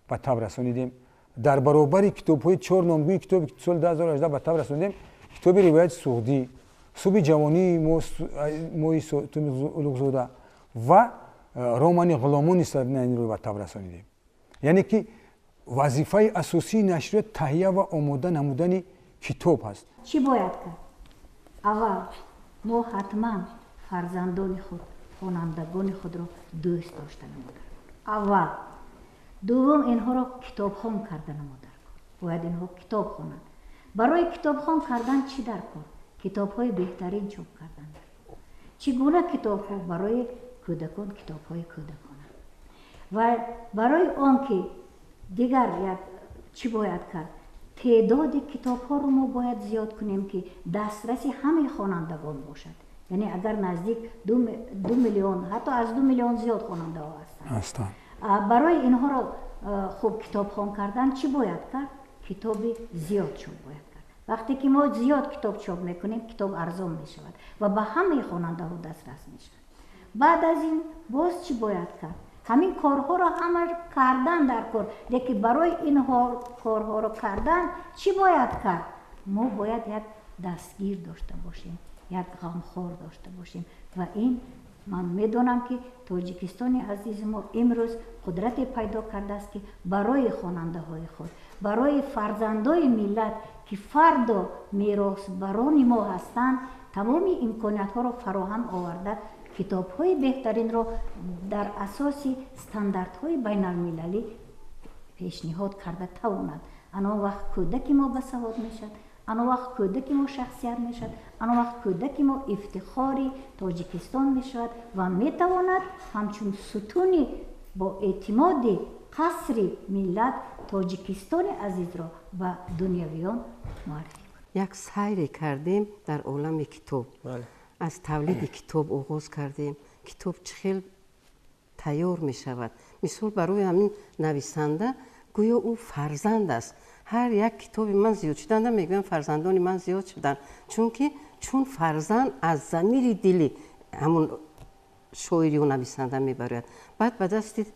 ба таб расонидем. Дар баробари китобҳои чор номгӯи китобе ки соли 2018 ба таб расонидем, китоби Ривояти суғдӣ, Субҳи ҷавонии мои Туми Улуғзода ва романи Ғуломони Сарнаинро ба таб расонидем. Яъне ки вазифаи асосии нашриёт таҳия ва омода намудани китоб ҳаст. Чӣ бояд кард? Аввал мо ҳатман фарзандони худ, хонандагони худро дӯст дошта намодар аввал. Дуввум, инҳоро китобхон карда намодар. Бояд инҳо китоб хонанд. Барои китобхон кардан чӣ дар кор? Китобҳои беҳтарин чоп кардан. Чӣ гуна китобҳо? Барои кӯдакон китобҳои кӯдакона. Ва барои он ки дигар як чӣ бояд кард? Теъдоди китобҳоро мо бояд зиёд кунем, ки дастраси ҳамаи хонандагон бошад. Яъне агар наздик 2 миллион, ҳатто аз 2 миллион зиёд хонандаҳо ҳастанд, барои инҳоро хуб китобхон кардан чӣ бояд кард? Китоби зиёд чоп бояд кард. Вақте ки мо зиёд китоб чоп мекунем, китоб арзон мешавад ва ба ҳамаи хонандаҳо дастрас мешавад. Баъд аз ин боз чӣ бояд кард? Ҳамин корҳоро ҳама кардан дар кор. Лекин барои ин корҳоро кардан чӣ бояд кард? Мо бояд як дастгир дошта бошем, як ғамхор дошта бошем ва ин Ман медонам, ки Тоҷикистони азизи мо имрӯз қудрате пайдо кардааст, ки барои хонандаҳои худ, барои фарзандои миллат, ки фардо меросбарони мо ҳастанд, тамоми имкониятҳоро фароҳам оварда, китобҳои беҳтаринро дар асоси стандартҳои байналмилалӣ пешниҳод карда тавонад. Ано вақт кӯдаки мо басавод мешавад, ано вақт кӯдаки мо шахсият мешавад, ано вақт кӯдаки мо ифтихори Тоҷикистон мешавад ва метавонад ҳамчун сутуни бо эътимоди қасри миллат Тоҷикистони азизро ба дунявиён муаррифӣ кунад. Як сайре кардем дар олами китоб, аз тавлиди китоб оғоз кардем. Китоб чӣ хел тайёр мешавад? Мисол, барои ҳамин нависанда гӯё ӯ фарзанд аст. Ҳар як китоби ман зиёд шуданда мегӯям, фарзандони ман зиёд шуданд, чунки чун фарзанд аз замири дили ҳамун шоир ё нависанда мебарояд, баъд ба дасти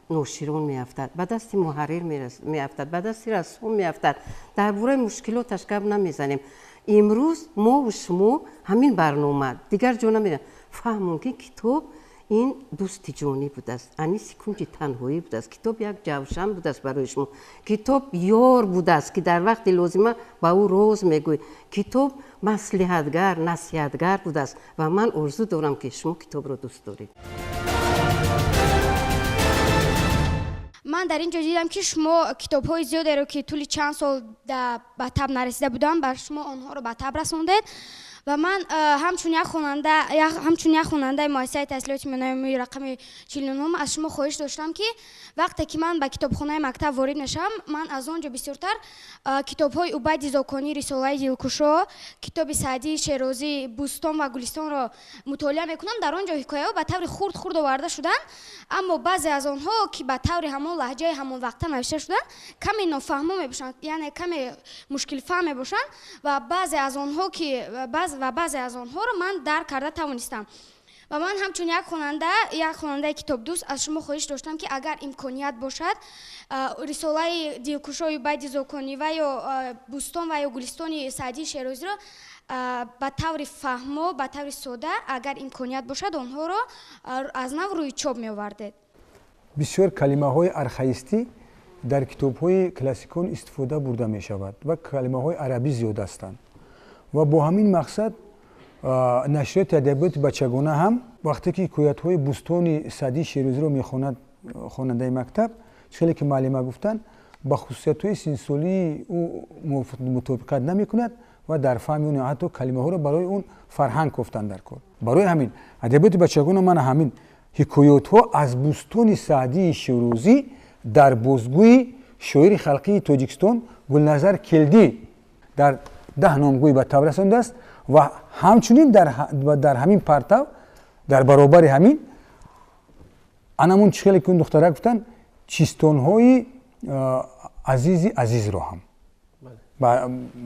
ноширон меафтад, ба дасти муҳаррир меафтад, ба дасти рассом меафтад. Дар бораи мушкилоташ гап намезанем. Имрӯз мову шумо ҳамин барнома дигар ҷо намедонам фаҳмон, ки китоб ин дӯсти ҷонӣ будааст, аниси кунҷи танҳоӣ будааст, китоб як ҷавшан будааст барои шумо, китоб ёр будааст, ки дар вақти лозима ба ӯ роз мегӯй, китоб маслиҳатгар, насиҳатгар будааст. Ва ман орзу дорам, ки шумо китобро дӯст доред. Ман дар ин ҷо дидам, ки шумо китобҳои зиёдеро, ки тӯли чанд сол ба таб нарасида буданд, ба шумо онҳоро ба таб расондед. Ва ман ҳамчун як хонандаи муассисаи таҳсилоти миёнаи рақами 49 аз шумо хоҳиш доштам, ки вақте ки ман ба китобхонаи мактаб ворид мешавам, ман аз он ҷо бисёртар китобҳои Убайди Зоконӣ, Рисолаи дилкушо, китоби Саъдии Шерозӣ, Бӯстон ва Гулистонро мутолиа мекунам. Дар он ҷо ҳикояҳо ба таври хурд хурд оварда шуданд, аммо баъзе аз онҳо, ки ба таври ҳамон лаҳҷаи ҳамон вақта навишта шуданд, каме нофаҳмо мебошанд, яъне каме мушкилфаҳм мебошанд, ва баъзе аз онҳо ки ва баъзе аз онҳоро ман дарк карда тавонистам. Ва ман ҳамчун як хонандаи китобдӯст аз шумо хоҳиш доштам, ки агар имконият бошад, Рисолаи дилкушои Убайди Зоконӣ ва ё Бӯстон ва ё Гулистони Саъдии Шерозиро ба таври фаҳмо, ба таври сода, агар имконият бошад, онҳоро аз нав рӯи чоп меовардед. Бисёр калимаҳои архаистӣ дар китобҳои классикон истифода бурда мешавад ва калимаҳои арабӣ зиёд ҳастанд. Ва бо ҳамин мақсад нашриёти адабиёти бачагона ҳам вақте ки ҳикоятҳои Бӯстони Саъдии Шерозиро мехонад хонандаи мактаб, хеле ки муаллима гуфтанд, ба хусусиятҳои синсолии ӯ мутобиқат намекунад ва дар фаҳми он ҳатто калимаҳоро барои он фарҳанг кофтанд дар кор. Барои ҳамин адабиёти бачагона мана ҳамин ҳикоятҳо аз Бӯстони Саъдии Шерозӣ дар бозгӯи шоири халқии Тоҷикистон Гулназар Келдӣ дар 10 номгӯй ба таб расондааст ва ҳамчунин дар ҳамин партав, дар баробари ҳамин анамун чӣ хеле ки он духтарак гуфтанд, чистонҳои азизи азизро ҳам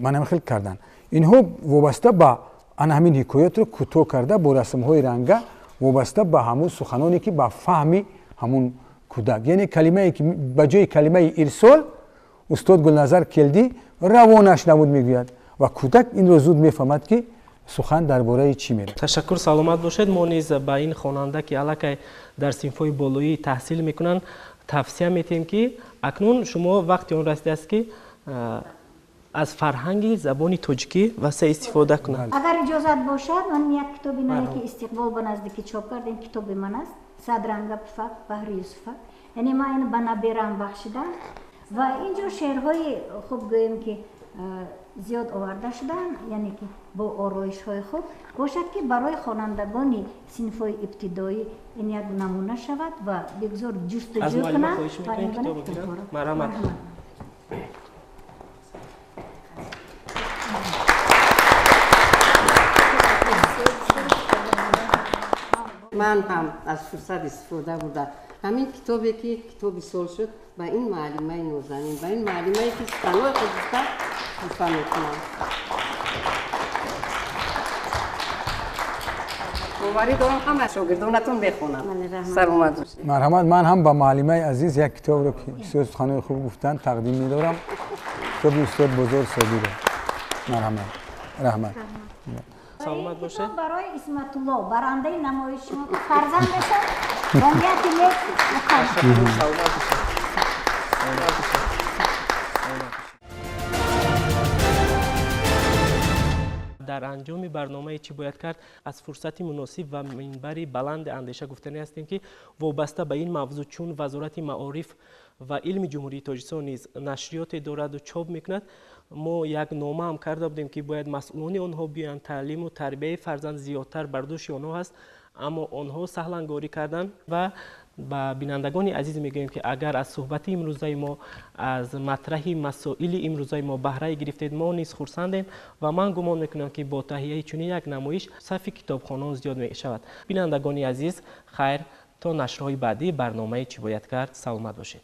ман хел карданд. Инҳо вобаста ба ана ҳамин ҳикоятро кӯтоҳ карда бо расмҳои ранга, вобаста ба ҳамун суханоне, ки ба фаҳми ҳамун кӯдак, яъне калимае ки ба ҷои калимаи ирсол устод Гулназар Келдӣ равонаш намуд мегӯяд ва кӯдак инро зуд мефаҳмад, ки сухан дар бораи чӣ меравад. Ташаккур, саломат бошед. Мо низ ба ин хонанда, ки аллакай дар синфҳои болоӣ таҳсил мекунанд, тавсия метиҳем, ки акнун шумо вақти он расидааст, ки аз фарҳанги забони тоҷикӣ васеъ истифода кунанд. Агар иҷозат бошад, ман як китоби наве, ки Истиқбол ба наздикӣ чоп кард, ин китоби ман аст, Садранга пуфак баҳри Юсуфак, яъне ман ин ба набераам бахшидам ва ин ҷо шеърҳои хуб, гӯем ки зиёд оварда шуданд, яъне ки бо ороишҳои хуб бошад, ки барои хонандагони синфҳои ибтидоӣ ин як намуна шавад ва бигзор ҷустуҷӯ кунанд ва ин гуна китобҳоро. Марҳамат. Ман ҳам аз фурсат истифода бурда, ҳамин китобе, ки китоби сол шуд, ба ин муаллимаи нозанин, ба ин муаллимае, ки суханҳои худ гуфта, туҳфа мекунам. Боварӣ дорам, ҳама шогирдонатон мехонанд. Саломат бошед. Марҳамат. Ман ҳам ба муаллимаи азиз як китобро, ки бисёр суханҳои хуб гуфтанд, тақдим медорам, китоби устод Бозор Собиро. Марҳамат, раҳмат. Саломат бошед. Барои Исматулло, барандаи намоиши шумо, ки фарзанд мешавад, бо нияти нек. Саломат бошед. Саломат бошед. Саломат бошед. Дар анҷоми барномаи «Чӣ бояд кард» аз фурсати муносиб ва минбари баланди андеша гуфтанӣ ҳастем, ки вобаста ба ин мавзӯъ, чун Вазорати маориф ва илми Ҷумҳурии Тоҷикистон низ нашриёте дораду чоп мекунад, мо як нома ҳам карда будем, ки бояд масъулони онҳо биёянд. Таълиму тарбияи фарзанд зиёдтар бар дӯши онҳо ҳаст, аммо онҳо саҳлангорӣ карданд. Ва ба бинандагони азиз мегӯем, ки агар аз суҳбати имрӯзаи мо, аз матраҳи масоили имрӯзаи мо баҳрае гирифтед, мо низ хурсандем. Ва ман гумон мекунам, ки бо таҳияи чунин як намоиш сафи китобхонон зиёд мешавад. Бинандагони азиз, хайр, то нашрҳои баъдии барномаи «Чӣ бояд кард», саломат бошед.